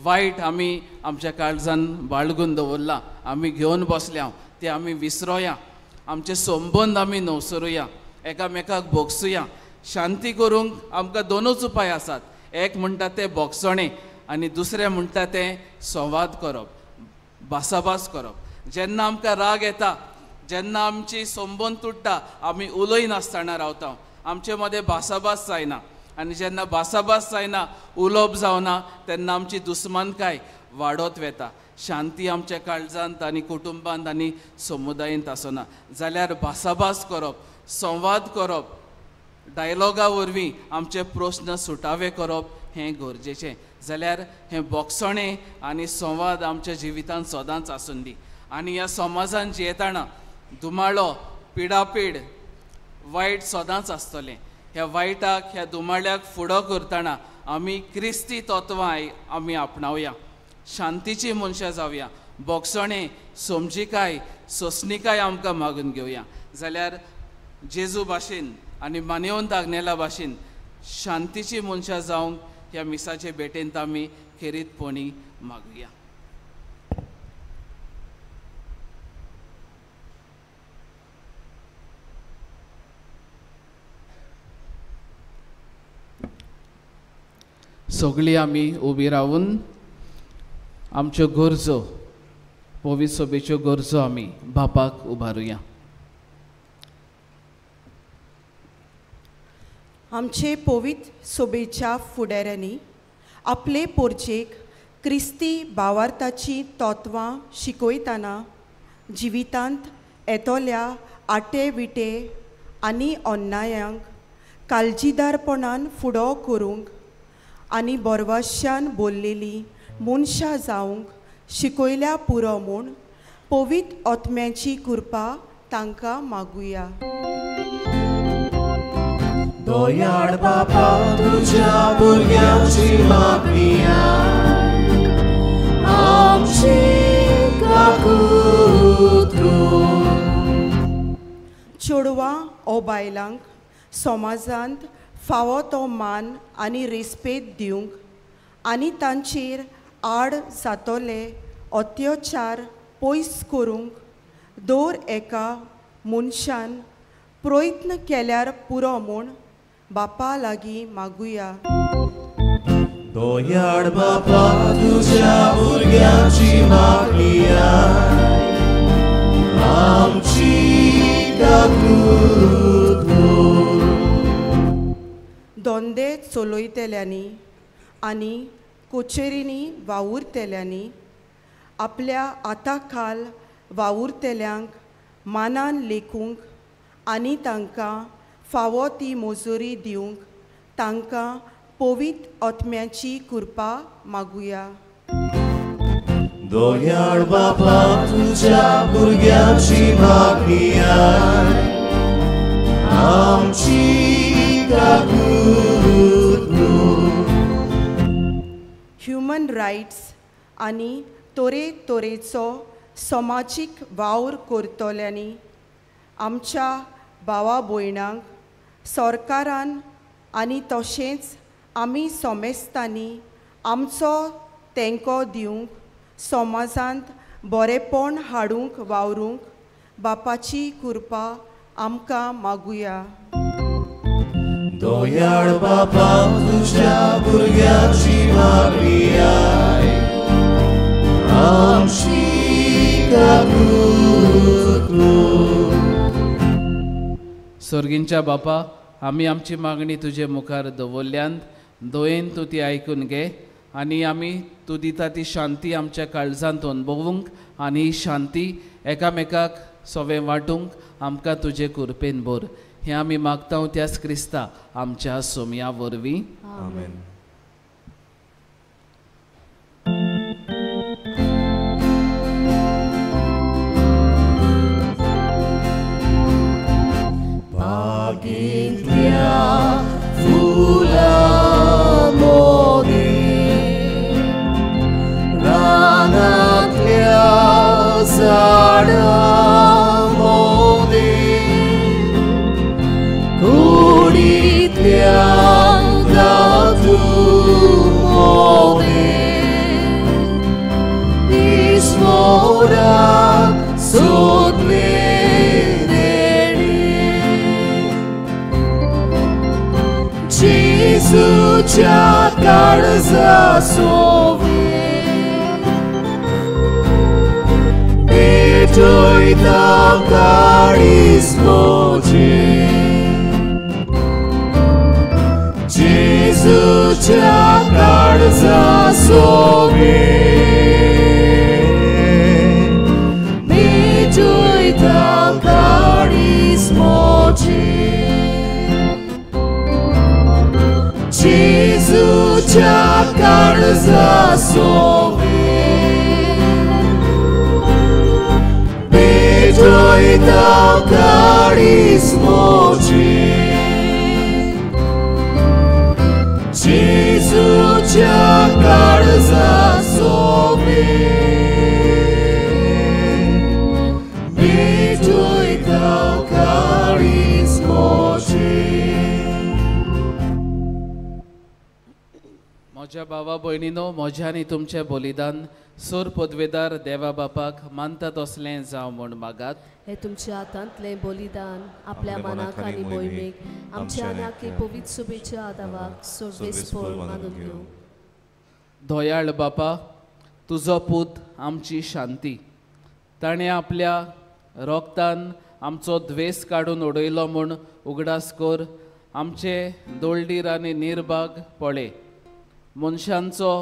वायट आमी आमच्या काळजान बाळगून दवरला, आमी घेवन बसल्या, ते आमी विसरोया. आमचे संबंद आमी नवसरुया, एकामेकाक भोगसुया. शांती करूंक आमकां दोनूच उपाय आसात, एक म्हणटा तें भोगसणें आनी दुसरें म्हणटा तें संवाद करप, भासाभास करप. जेन्ना आमकां राग येता, जेन्ना आमची संबंद तुट्टा, आमी उलयनासतना रावता, आमचे मदें भासाभास जायना आनी जेन्ना भासाभास जायना, उलोवप जावना, तेन्ना आमची दुस्मानकाय वाडत वता. शांती आमच्या काळजांत आनी कुटुंबांत आनी समुदायेंत आसना. जाल्यार भासाभास करप, संवाद करप, डायलॉगा वरवीं आमचे प्रस्न सुटावे करप हें गरजेचें. जाल्यार हें भोगसणें आनी संवाद आमच्या जिवितांत सदांच आसून दी. आनी ह्या समाजान जियेतना धुमाळो, पिडापीड, वायट सदांच आसतलें. ह्या वायटाक, ह्या धुमाळ्याक फुडो करतना आमी क्रिस्ती तत्वां आमी आपणावया, शांतीची मनशां जावया, भोगसणें, समजिकाय, सोंसणिकाय आमकां मागून घेवया. जाल्यार जेजू भाशेन आनी मानेवंत आग्नेला भाशेन शांतीची मनशां जावंक ह्या मिसाचे भेटेंत आमी खेरीतपणी मागुया. सगळीं आमी उबी रावन आमच्यो गरजो, पवित्र सभेच्यो गरजो आमी बापाक उबारुया. आमचे पवित्र सभेच्या फुडाऱ्यांनी आपले पोरचेक क्रिस्ती भावार्थाची तत्वां शिकयतना जिवितांत येतल्या आटे विटे आनी अन्यायांक काळजीदारपणान फुडो करूंक आनी बोरवाश्यान बोल्लेली मनशां जावंक शिकयल्या पुरो म्हूण पवित्र आत्म्याची कृपा तांकां मागुया. दयाळ बापा तुझ्या भुरग्यांची मागणी आमची काकूत कर. चेडवां ओ बायलांक समाजांत फावो तो मान आनी रेस्पेद दिवंक आनी तांचेर आड जातले अत्याचार पयस करूंक दर एका मनशान प्रयत्न केल्यार पुरो म्हूण बापा लागीं मागुया. दयाळ बापा तुझ्या भुरग्यांची मागणी आमची काकूत कर. धंदे चलयतल्यांनी आनी कचेरींनी वावुरतल्यांनी आपल्या आताखाल वावुरतल्यांक मानान लेखूंक आनी तांकां फावो ती मजुरी दिवंक तांकां पवित्र आत्म्याची कृपा मागुया. दयाळ बापा तुझ्या भुरग्यांची मागणी आमची काकूत कर. ह्युमन रायट्स आनी तरेतरेचो समाजीक वावर करतल्यांनी आमच्या भावा भयणांक सरकारान आनी तशेंच आमी समेस्तांनी आमचो तेंको दिवंक समाजांत बरेपण हाडूंक वावरूंक बापाची कृपा आमकां मागुया. दयाळ बापा तुझ्या भुरग्यांची मागणी आमची काकूत. उखलून. सोर्गींच्या बापा, आमी आमची मागणी तुजे मुखार दवरल्यान दोयेन तूं ती आयकून घे आनी आमी तूं दिता ती शांती आमच्या काळजांत अनुभवूंक आनी ही शांती एकामेकाक सवें वांटूंक आमकां तुजे कृपेन भर. हें आमी मागता त्याच क्रिस्ता आमच्या सोमया वरवीं. आमेन. बागेंतल्या फुलां मोदीं, रानांतल्या झाडां मोदीं, कुडींतल्या धातू मोदीं, ईश्वराक सोदलें जेजूच्या काळजा सोवें, पेटयता काळीज म्हजें. जेजूच्या काळजा सोवें, पेटयता काळीज म्हजें. जेजूच्या काळजा सोवें, पेटयता काळीज म्हजें. जेजूच्या काळजा सोवें, पेटयता काळीज म्हजें. म्हज्या भावा भयणीनो, म्हज्या आनी तुमचें बलिदान सोर पदवेदार देवा बापाक मानता तसलें जावं म्हूण मागात. हे तुमच्या हातांतलें बलिदान आपल्या मनाक आनी मोहिमेक आमच्या आनी पवित्र सुबेच्या आदावाक सर्वेस्पर मानून घेवं. दयाळ बापा, तुजो पूत आमची शांती, ताणें आपल्या रोगतान आमचो द्वेस काडून उडयलो म्हूण उगडास कर. आमचे दोळडीर आनी निर्भाग पळय. मनशांचो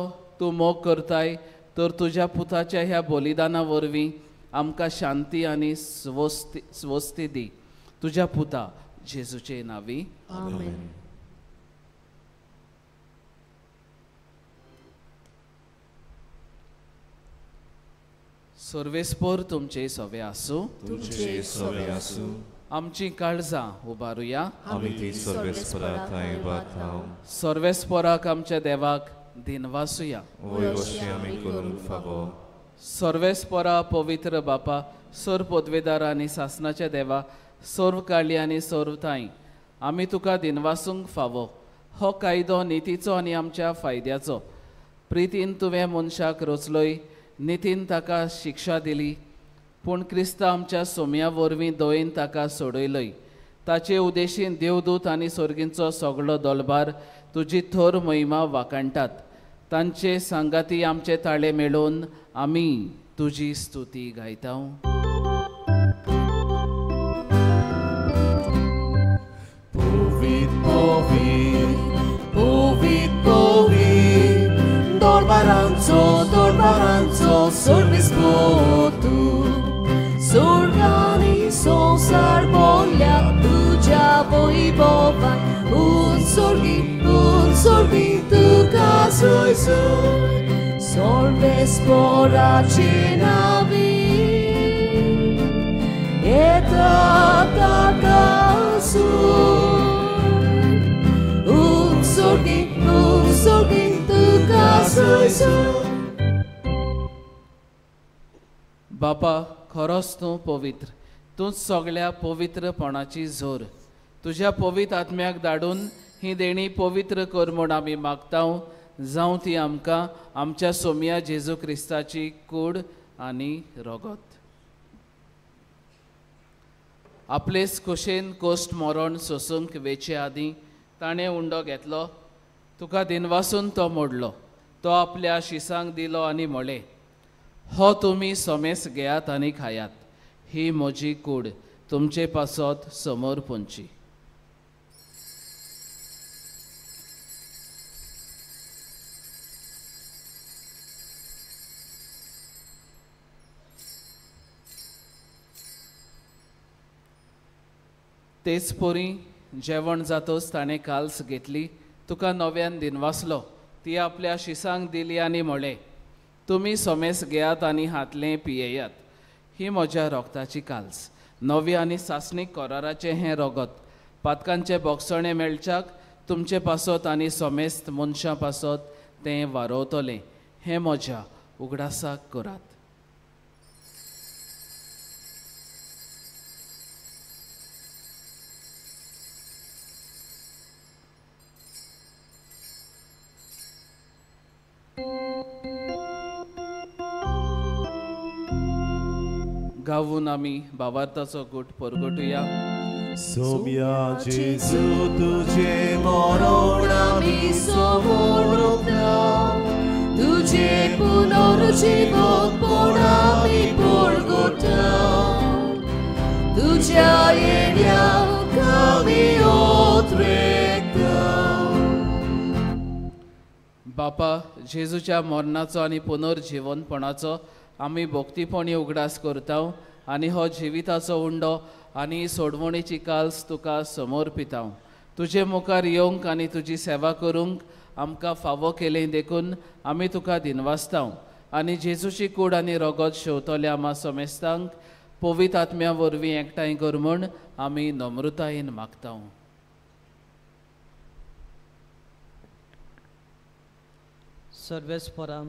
तूं मोग करताय तर तुज्या पुताच्या ह्या बलिदाना वरवीं आमकां शांती आनी स्वस्ती दी. तुज्या पुता जेजूचे नांवी. आमेन. सर्वेस्पर तुमचे सवे आसूं. तुमचे सवे आसूं. आमची काळजां उबारुया. आमी ती सर्वेस्परा थंय उबारता. सर्वेस्पराक आमच्या देवाक दिनवासुया. वय वशी आमी करूंक फावो. सर्वेस्परा पवित्र बापा, सर्व पदवेदार आनी सासनाच्या देवा, सर्व काळी आनी सर्व थांय आमी तुका दिनवासूंक फावो. हो कायदो नितीचो आनी आमच्या फायद्याचो. प्रितीन तुवें मनशाक रचलोय, नितीन ताका शिक्षा दिली, पूण क्रिस्त आमच्या सोम्या वरवीं दयेन ताका सोडयलय. ताचे उदेशीन देवदूत आनी सोर्गींचो सगळो दलबार तुजी थोर महिमा वाखाणटात. तांचे सांगाती आमचे ताळे मेळोवन आमी तुजी स्तुती गायता. पवित्र पवित्र पवित्र पवित्र दरबारांचो दरबारांचो सर्वेस्पर तूं, स्वर्गानी संवसार भरल्या तुज्या वैभवान. उत्सर्गी उत्सर्गी तुका सोयसोय सर्वेस्पराचे नांवी येता ताका सूर. उत्सर्गी उत्सर्गी तुका सोयसोय. बापा, खरोच तूं पवित्र, तूंच सगळ्या पवित्रपणाची जोर. तुज्या पवित्र आत्म्याक धाडून ही देणी पवित्र कर म्हूण आमी मागता. जावं ती आमकां आमच्या सोम्या जेजू क्रिस्ताची कूड आनी रगत. आपलेच खोशेन कोश्ट मरण सोसूंक वेचे आदीं ताणें उंडो घेतलो, तुका दिनवासून तो मोडलो, तो आपल्या शिसांक दिलो आनी म्हळें, हो तुमी सोमेस घेयात आनी खायात, ही म्हजी कूड तुमचे पासत समोर पुंची. तेच पोरी जेवण जातोच ताणें काल्स घेतली, तुका नव्यान दिनवासलो, ती आपल्या शिसांक दिली आनी म्हळें, तुमी सोमेस घेयात आनी हातलें पियेयात, ही म्हज्या रोगताची काल्स, नवी आनी सासणीक कराराचें हें रोगत, पातकांचें बोगसणें मेळच्याक तुमचे पासत आनी सोमेस्त मनशां पासत तें वारोवतलें, हें म्हज्या उगडासाक करात. गावून आमी भावार्थाचो गूट परगटुया. सोम्या जेजू तुझे मरण आमी समोरता, तुझे पुनर्जीवनपण आमी परगटा, तुझ्या येण्याक आमी ओत्रेकता. बापा, जेजूच्या मरणाचो आनी पुनर्जीवनपणाचो आमी भक्तीपणी उगडास करता आनी हो जिविताचो उंडो आनी सोडवणीची काल्स तुका समर्पिता. तुजे मुखार येवंक आनी तुजी सेवा करूंक आमकां फावो केलें देखून आमी तुका दिनवासता आनी जेजूची कूड आनी रोगत शेवतल्या आमा समेस्तांक पवित्र आत्म्या वरवीं एकठांय कर म्हूण आमी नम्रतायेन मागता. सर्वेस्परा,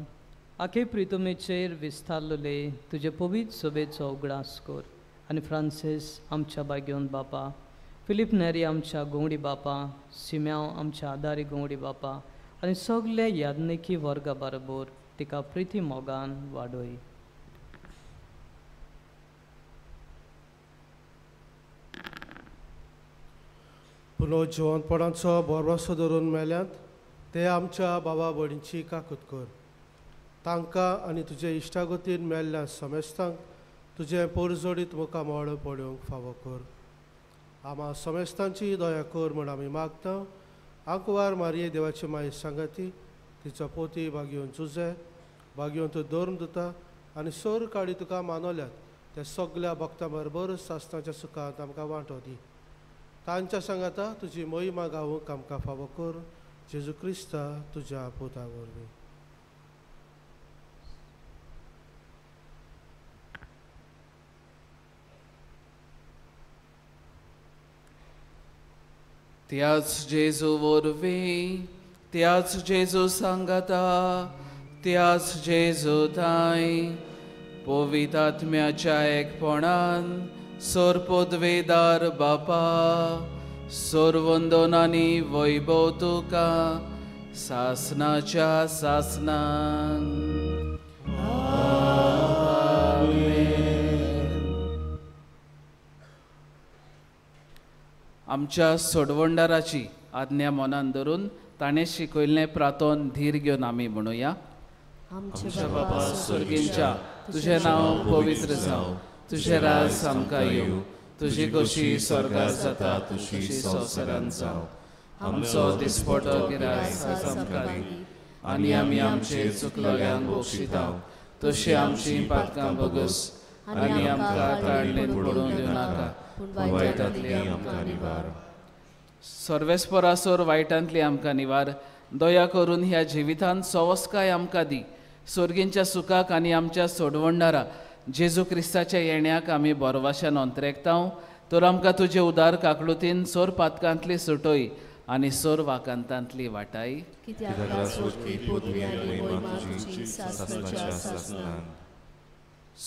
आखे प्रितमेचेर विस्तारलेले तुजे पवित्र सभेचो उगडास कर आनी फ्रांसीस आमच्या बागेवन बापा, फिलीप नेरी आमच्या गोंवडी बापा, सिम्यांव आमच्या आदारी गोंवडी बापा आनी सगळे याज्ञिकी वर्गा बरोबर तिका प्रिती मोगान वाडय. पुनो जिवनपणाचो भरवंसो धरून मेल्यात ते आमच्या बाबा भयणीची काकूत कर. तांकां आनी तुजे इश्टागतीन मेल्ल्या समेस्तांक तुजें पोरजोडीत मुखामळ पळोवंक फावो कर. आमा समेस्तांची दया कर म्हूण आमी मागता. आंकवार मारये देवाची माय सांगाती, तिचो पोती बागयोवन जुजे बागयोवन तूं धर्म दिता आनी सोर काडी तुका मानवल्यात त्या सगल्या भक्तां बरोबर सासणाच्या सुखांत आमकां वांटो दी. तांच्या सांगाता तुजी महिमा गावूंक आमकां फावो कर, जेजू क्रिस्ता तुज्या पुता वरवीं. त्याच जेजू वरवीं, त्याच जेजू सांगाता, त्याच जेजू थांय पवित्र आत्म्याच्या एकपणान सोरपोदवेदार बापा, सोरवंदन आनी वैभव तुका सासनाच्या सासनान. आमच्या सोडवणदाराची आज्ञा मनान धरून ताणें शिकयल्लें प्रातोन धीर घेवन आमी म्हणुया. आमच्या बापा स्वर्गींच्या, तुजें नांव पवित्र जावं, तुजें राज आमकां येवं, तुजी खोशी स्वर्गार जाता तशी संवसारांत जावं. आमचो दिसपटो गिरास आमकां दी आनी आमी आमचे चुकलोल्यांक बक्षिता तशी आमची पातकां बगस आनी आमकां ताळणेंत पडूंक दिवं नाका, वायटांतली आमकां निवार. सर्वेस्परासोर वायटांतली आमकां निवार. दया करून ह्या जिवितांत सवस्काय आमकां दी. स्वर्गींच्या सुखाक आनी आमच्या सोडवणदारा जेजू क्रिस्ताच्या येण्याक आमी बोरवाशान अंतरेकता. तर आमकां तुजे उदार काकळुतीन सोर पातकांतली सुटोय आनी सोर वाकांतांतली वाटाय.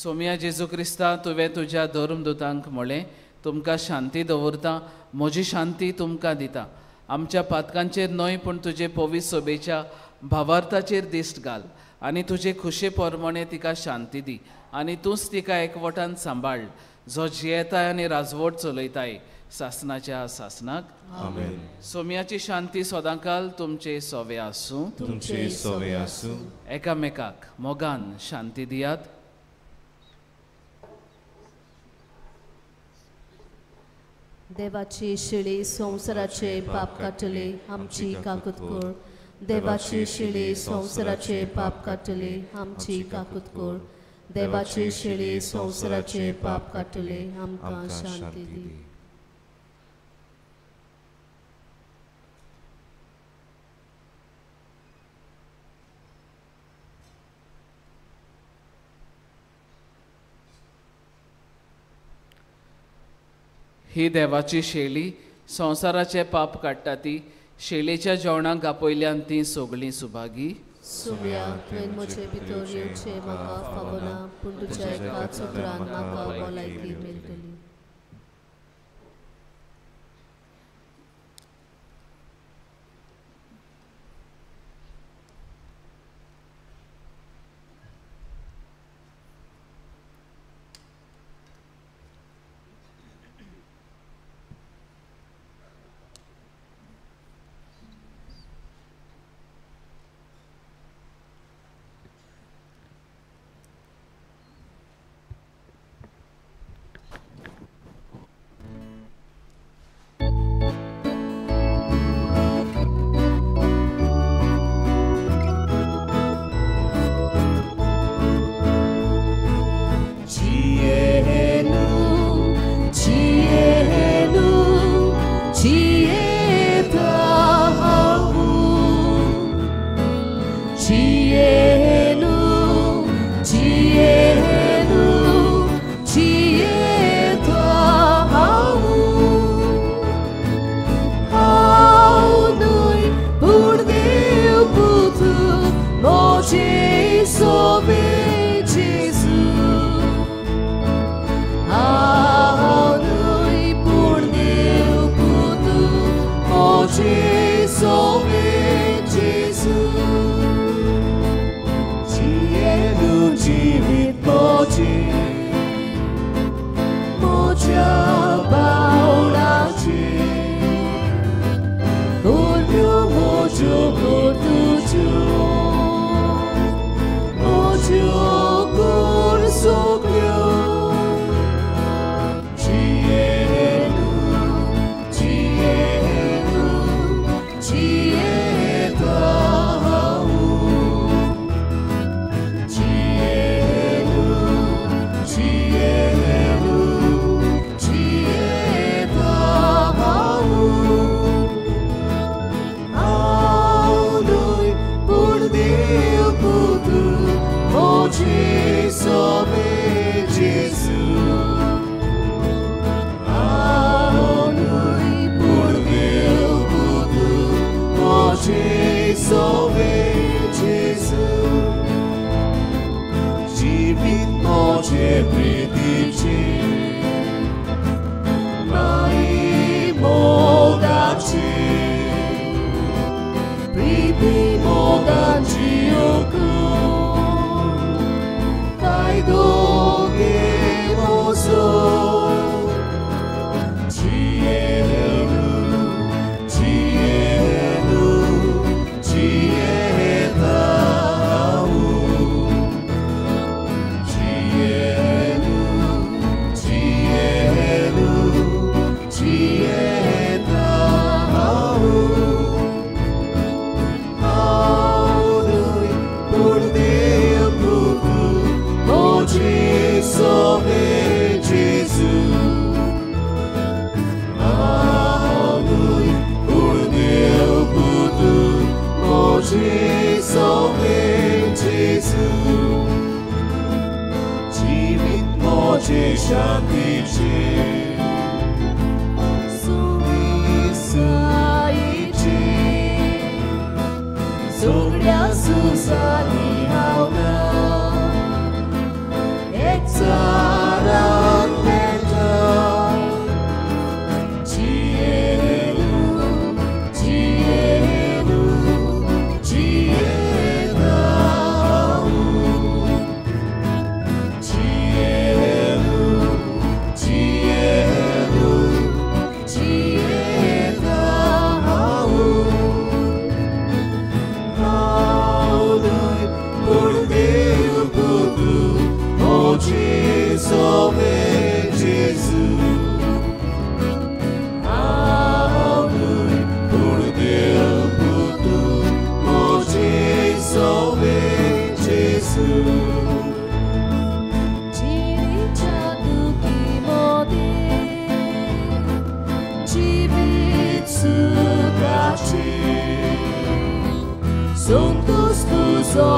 सोम्या जेजू क्रिस्ता, तुवें तुज्या धर्मदूतांक म्हळें, तुमकां शांती दवरता, म्हजी शांती तुमकां दिता. आमच्या पातकांचेर न्हय पूण तुजे पवित्र सभेच्या भावार्थाचेर दिश्ट घाल आनी तुजे खुशे प्रमाणे तिका शांती दी आनी तूंच तिका एकवटान सांबाळ, जो जियेताय आनी राजवट चलयताय सासनाच्या सासनाक. आमेन. सोम्याची शांती सदांकाल तुमचे सोवे आसूं, तुमचे सोवे आसूं. एकामेकाक मोगान शांती दियात. देवाची शिळी संवसाराचे पाप काडटली आमची काकूत कर. देवाची शिळी संवसाराचे पाप काडटली आमची काकूत कर. देवाची शिळी संवसाराचे पाप काडटली आमकां शांती दी. ही देवाची शेली संवसाराचे पाप काडटा ती शेलीच्या जेवणाक आपयल्यान ती सगळीं सुभागी. सुम्या तुवें म्हजे भितर येवचें म्हाका फावना, पूण तुज्या एकाच उतरान म्हाका भलायकी मेळटली.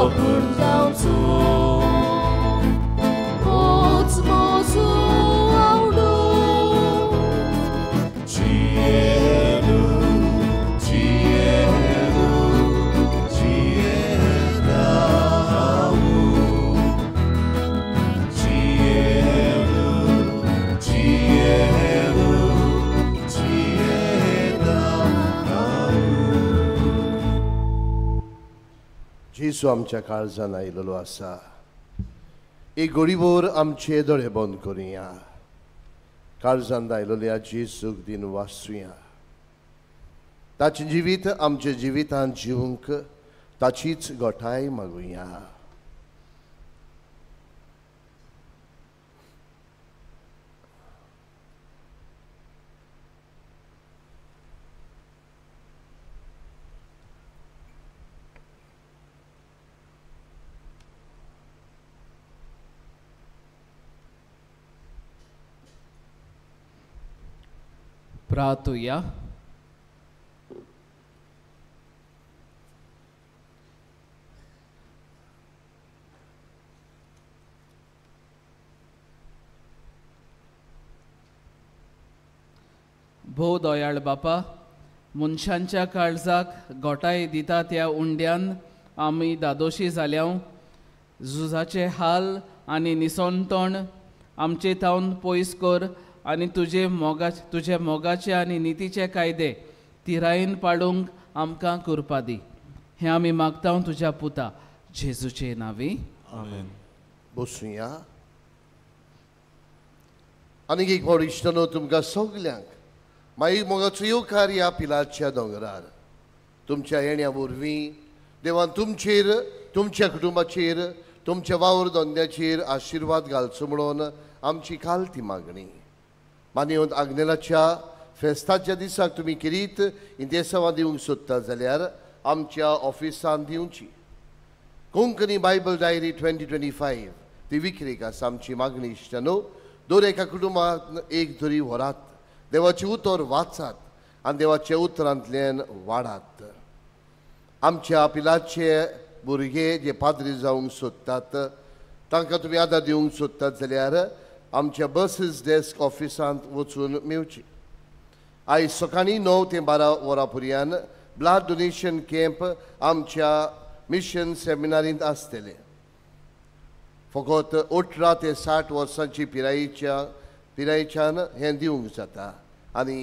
पुरतावचो होच मोजो आवडो जियेलू जियेलू जियेता हांव जियेलू जियेलू जियेता हांव. जेजू आमच्या काळजान आयिल्लो आसा. एक घडीभर आमचे दोळे बंद करुया. काळजान आयिल्ल्या जेजूक दिन वाचुया. ताचें जिवीत आमच्या जिवितांत जिवंक ताचीच गोठाय मागुया. प्रार्थुया. भोव दयाळ बापा, मनशांच्या काळजाक गोठाय दिता त्या उंड्यान आमी दादोशी जाल्याव. झुजाचे हाल आनी निसणतण आमचे थावन पयस कर आनी तुजे मोगाचे आनी नितीचे कायदे तिरायेन पाडूंक आमकां कृपा दी. हें आमी मागता तुज्या पुता जेजूचे नांवी, आमेन. बसुया. आनीक एक फावट इश्टानो तुमकां सगल्यांक मागीर मोगाचो येवकार ह्या पिलाच्या दोंगरार. तुमच्या येण्या वरवीं देवान तुमचेर, तुमच्या कुटुंबाचेर, तुमच्या वावर धंद्याचेर आशिर्वाद घालचो म्हणून आमची खालती मागणी. मानयेवंत आग्नेलाच्या फेस्ताच्या दिसाक तुमी किरीत इंतेसांवां दिवंक सोदता जाल्यार आमच्या ऑफिसान दिवची. कोंकणी बायबल डायरी 2025 ती विक्रेक आसा. आमची मागणी इश्टानो, दर एका कुटुंबांत एक तरी व्हरात, देवाचें उतर वाचात आनी देवाच्या उतरांतल्यान वाडात. आमच्या पिलाचे भुरगे जे पाद्री जावंक सोदतात तांकां तुमी आदार दिवंक सोदतात जाल्यार आमच्या बसीस डेस्क ऑफिसांत वचून मेवची. आयज सकाळीं 9 ते 12 वरां पर्यंत ब्लड डोनेशन कॅम्प आमच्या मिशन सेमिनारींत आसतलें. फकत 18 ते 60 वर्सांची पिरायेच्यान हें दिवंक जाता आनी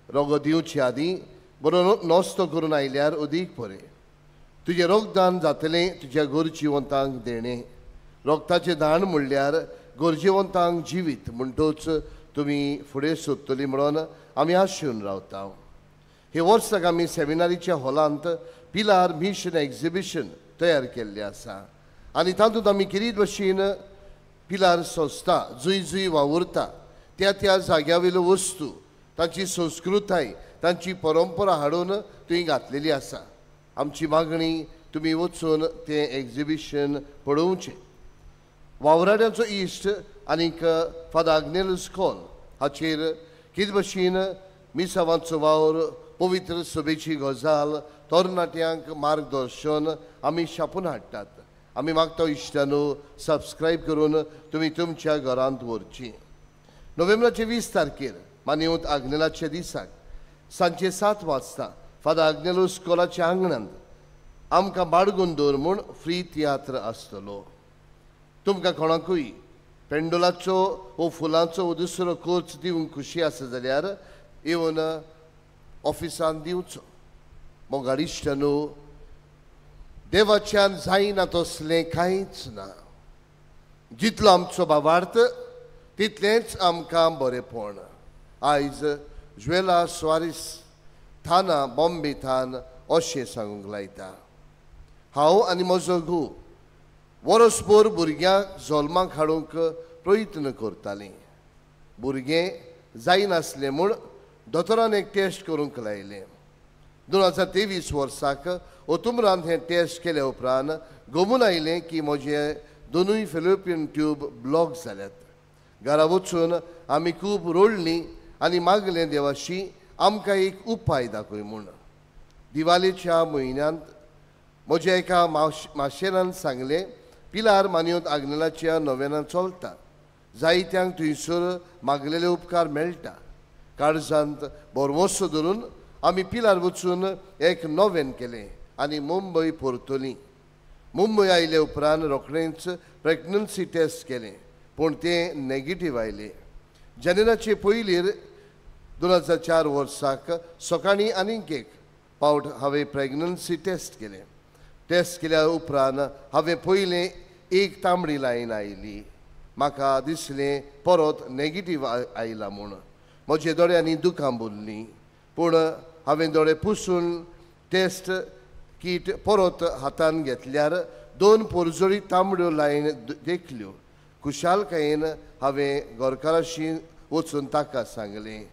रोगो दिवचे आदीं बरो नस्तो करून आयल्यार अदीक बरें. तुजें रोगदान जातलें तुज्या गरजेवंतांक देणें. रोगताचें दान म्हणल्यार गरजेवंतांक जिवीत म्हणटूच तुमी फुडें सोदतली म्हणून आमी आशेवन रावता. हे वर्साक आमी सेमिनारीच्या हॉलांत पिलार मिशन एक्झिबिशन तयार केल्लें आसा आनी तातूंत आमी किरीत भशेन पिलार संस्था जंय जंय वावुरता त्या त्या जाग्या वयल्यो वस्तू, तांची संस्कृताय, तांची परंपरा हाडून थंय घातलेली आसा. आमची मागणी तुमी वचून तें एक्झिबिशन पळोवचें. वावराड्यांचो इश्ट आनीक फादर आग्नेलस कॉल हाचेर कितें भशेन मिसावांचो वावर, पवित्र सभेची गजाल, तरणाट्यांक मार्गदर्शन आमी छापून हाडटात. आमी मागता इश्टानो सबस्क्रायब करून तुमी तुमच्या घरांत व्हरची. नोव्हेंबराचे 20 तारखेर मानयेवंत आग्नेलाच्या दिसाक सांजचे 7 वाजता फादर आग्नेलस स्कॉलाच्या आंगणांत आमकां बाडगून दवर म्हूण फ्री तियात्र आसतलो. तुमकां कोणाकूय पेंडोलाचो वो फुलांचो वो दुसरो कोर्स दिवंक खुशी आसा जाल्यार येवन ऑफिसान दिवचो. मोगाळ इश्टानो, देवाच्यान जायना तसलें कांयच ना. जितलो आमचो भावार्थ तितलेंच आमकां बरेंपण. आयज ज्वेला स्वारीस थाना बॉम्बे थान अशें सांगूंक लायता. हांव आनी म्हजो घोव वरसभर भुरग्यांक जल्माक हाडूंक प्रयत्न करतालीं. भुरगें जायनासलें म्हूण दोतोरान एक टेस्ट करूंक लायलें. 2023 वर्साक ओतुमरान हें टेस्ट केल्या उपरांत गोमून आयलें की म्हजे दोनूय फेलोपियन ट्यूब ब्लॉक जाल्यात. घरा वचून आमी खूब रडलीं आनी मागलें देवाशी आमकां एक उपाय दाखय म्हूण. दिवाळेच्या म्हयन्यांत म्हज्या एका माशेरान सांगलें, पिलार मानयोत आग्नेलाच्या नोवेनां चलता, जायत्यांक थंयसर मागलेले उपकार मेळटा. काळजांत भरवंसो धरून आमी पिलार वचून एक नोवेन केलें आनी मुंबय परतली. मुंबय आयले उपरांत रोखडेंच प्रेग्नन्सी टेस्ट केलें, पूण तें नेगेटीव आयलें. जानेराचे पयलीर 2004 वर्साक सकाळीं आनीक एक पावट हांवें प्रेग्नन्सी टेस्ट केलें. टेस्ट केल्या उपरांत हांवें पयलें एक तांबडी लायन आयली. म्हाका दिसलें परत नेगेटीव आयला म्हूण. म्हजे दोळ्यांनी दुकां भरलीं, पूण हांवें दोळे पुसून टेस्ट कीट परत हातान घेतल्यार 2 पोरजोळी तांबड्यो लायन देखल्यो. खुशालकायेन हांवें गोरकाराशी वचून ताका सांगलें,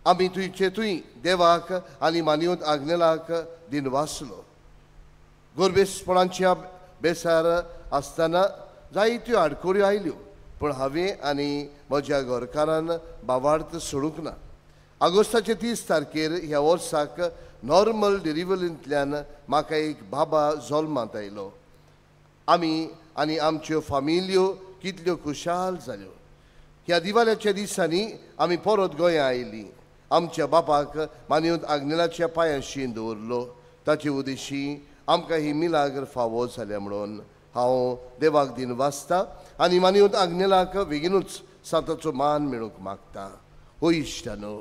आमी तुयचे तुय देवाक आनी मानयोत आग्नेलाक दिनवासलो. गोरबेसपणाच्या बेसार आसतना जायत्यो आडखळ्यो आयल्यो, पूण हांवें आनी म्हज्या घरकारान बावार्थ सोडूंक ना. ऑगस्टाचे 30 तारखेर ह्या वर्साक नॉर्मल डिलिव्हरींतल्यान म्हाका एक बाबा जल्मांत आयलो. आमी आनी आमच्यो फामिल्यो कितल्यो खुशाल जाल्यो. ह्या दिवाळ्याच्या दिसांनी आमी परत गोंया आयलीं. आमच्या बापाक मानयोत आग्नेलाच्या पांयांशी दवरलो. ताचे उदेशी आमकां ही मिलाग्र फावो जाल्या म्हणून हांव देवाक दिन वाचता आनी मानयोत आग्नेलाक बेगीनूच सांताचो मान मेळूंक मागता. हो इश्टानो,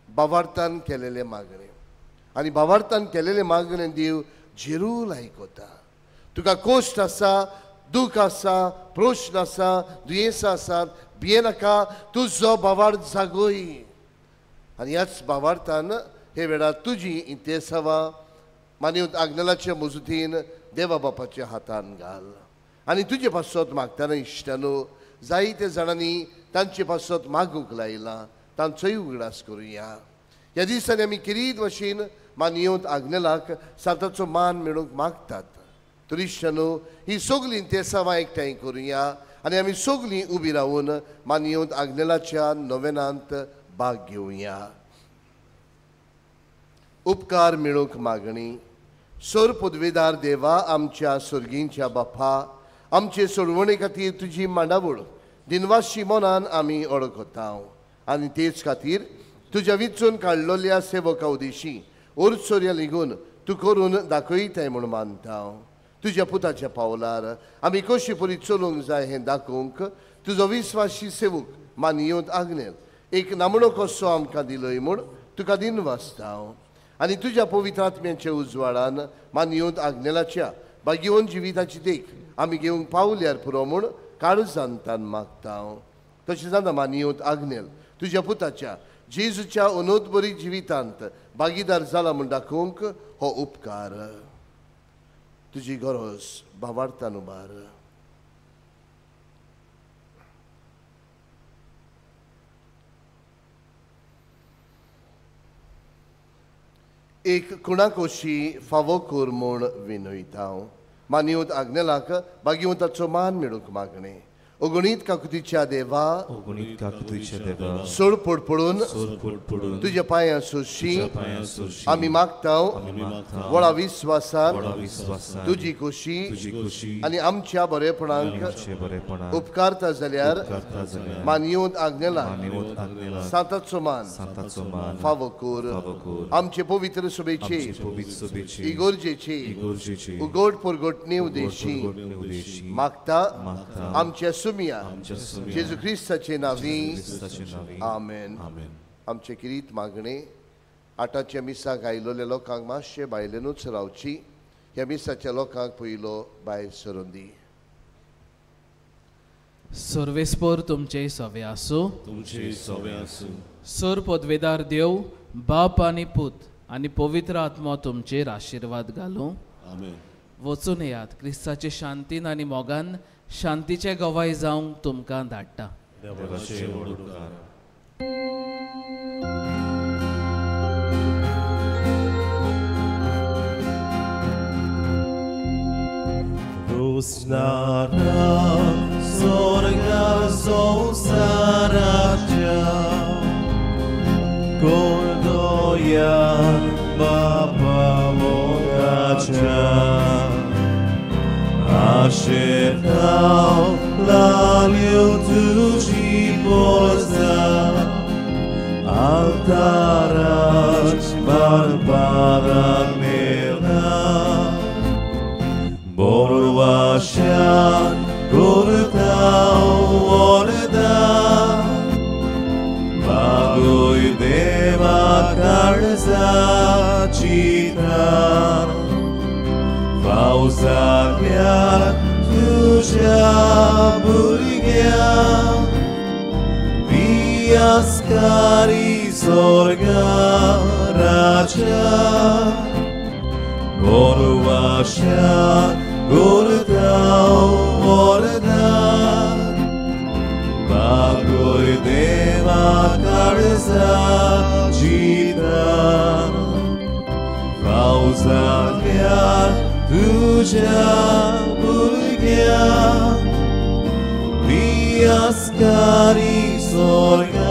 बावार्थान केलेलें मागणें आनी बावार्थान केलेलें मागणें देव जेरूल आयकता. तुका कोश्ट आसा, दूख आसा, प्रश्न आसा, दुयेंसां आसात, भियेनाका, तुजो बावार्थ जागोय. आनी ह्याच बावार्थान हे वेळार तुजी इंतेसांवां मानयोत आग्नेलाच्या मजुतीन देवा बापाच्या हातान घाल. आनी तुजे पासत मागतना इश्टानो, जायते जाणांनी तांचे पासत मागूंक लायलां, तांचोय उगडास करुया. ह्या दिसांनी आमी किरीत भशेन मानयोत आग्नेलाक सांताचो मान मेळूंक मागतात. तर इश्टानो, ही सगळीं तेसांवां एकठांय करुया आनी आमी सगळीं उबी रावून मानयोत आग्नेलाच्या नोवेनांत भाग घेवया. उपकार मेळूंक मागणी. सोर पदवेदार देवा, आमच्या सर्गींच्या बापा, आमचे सोडवणे खातीर तुजी मांडावळ दिनवाशी मनान आमी ओळखता आनी तेच खातीर तुज्या विचून काडलेल्या सेवका उदेशी ओरचोर्या लिगून तूं करून दाखयताय म्हूण मानता. तुज्या पुताच्या पावलार आमी कशी परी चलूंक जाय हें दाखोवंक तुजो विस्वाशी सेवक मानयोत आग्नेल एक नामणो कसो आमकां दिलोय म्हूण तुका दिनवासता. आनी तुज्या पवित्र आत्म्याच्या उजवाडान मानयोत आग्नेलाच्या भाग्यवंत जिविताची देख आमी घेवंक पावल्यार पुरो म्हूण काळजांतान मागता. तशें जाता मानयोत आग्नेल तुज्या पुताच्या जेजूच्या अनोदबरी जिवितांत भागीदार जाला म्हूण दाखोवंक हो उपकार. तुजी गरज भावार्थान उबार. एक कुणाकोशी फावो कर म्हूण विनयता. मानयोत आग्नेलाक भाग्यवंताचो मान मेळूंक मागणें. अगणीत काकुतीच्या देवा, सोड पडपडून तुज्या पांयां सोशी आमी मागता. व्हडा विस्वासान तुजी खोशी आनी आमच्या बरेपणाक उपकारता जाल्यार मानयोत आग्नेला सांताचो मान फावो कर. आमचे पवित्र सभेचे इगोर्जेचे उगड परगटणे उदेशी मागता. आमच्या सुमिया जेजू क्रिस्ताचे नावी आमेन. आमचे किरीत मागणे. आठाच्या मिसाक आयिल्ल्या लोकांक मातशें भायल्यानूच रावची. ह्या मिसाच्या लोकांक पयलो भायर सरून दी. सर्वेस्पोर तुमचे सवे आसूं. तुमचे सवे आसूं. सर पदवेदार देव बाप आनी पूत आनी पवित्र आत्मो तुमचेर आशिर्वाद घालूं. आमेन. वचून येयात क्रिस्ताचे शांतीन आनी मोगान शांतीचे गवाय जावंक तुमकां धाडटा. देवाचे व्हड उपकार. Rusnara sorga संसाराच्या कोणदोया बापा मोगाच्या आशेताव लाल्यो तुजी Porsa altarach barbara mela Borvasha gorta orda Bagoy deva karza chitar Fauzaglia tuja burgya Viaskari sorga raja Borvasha gorta orda Bagoy deva karza jitar Fauzaglia tuja burgya Viaskari sorga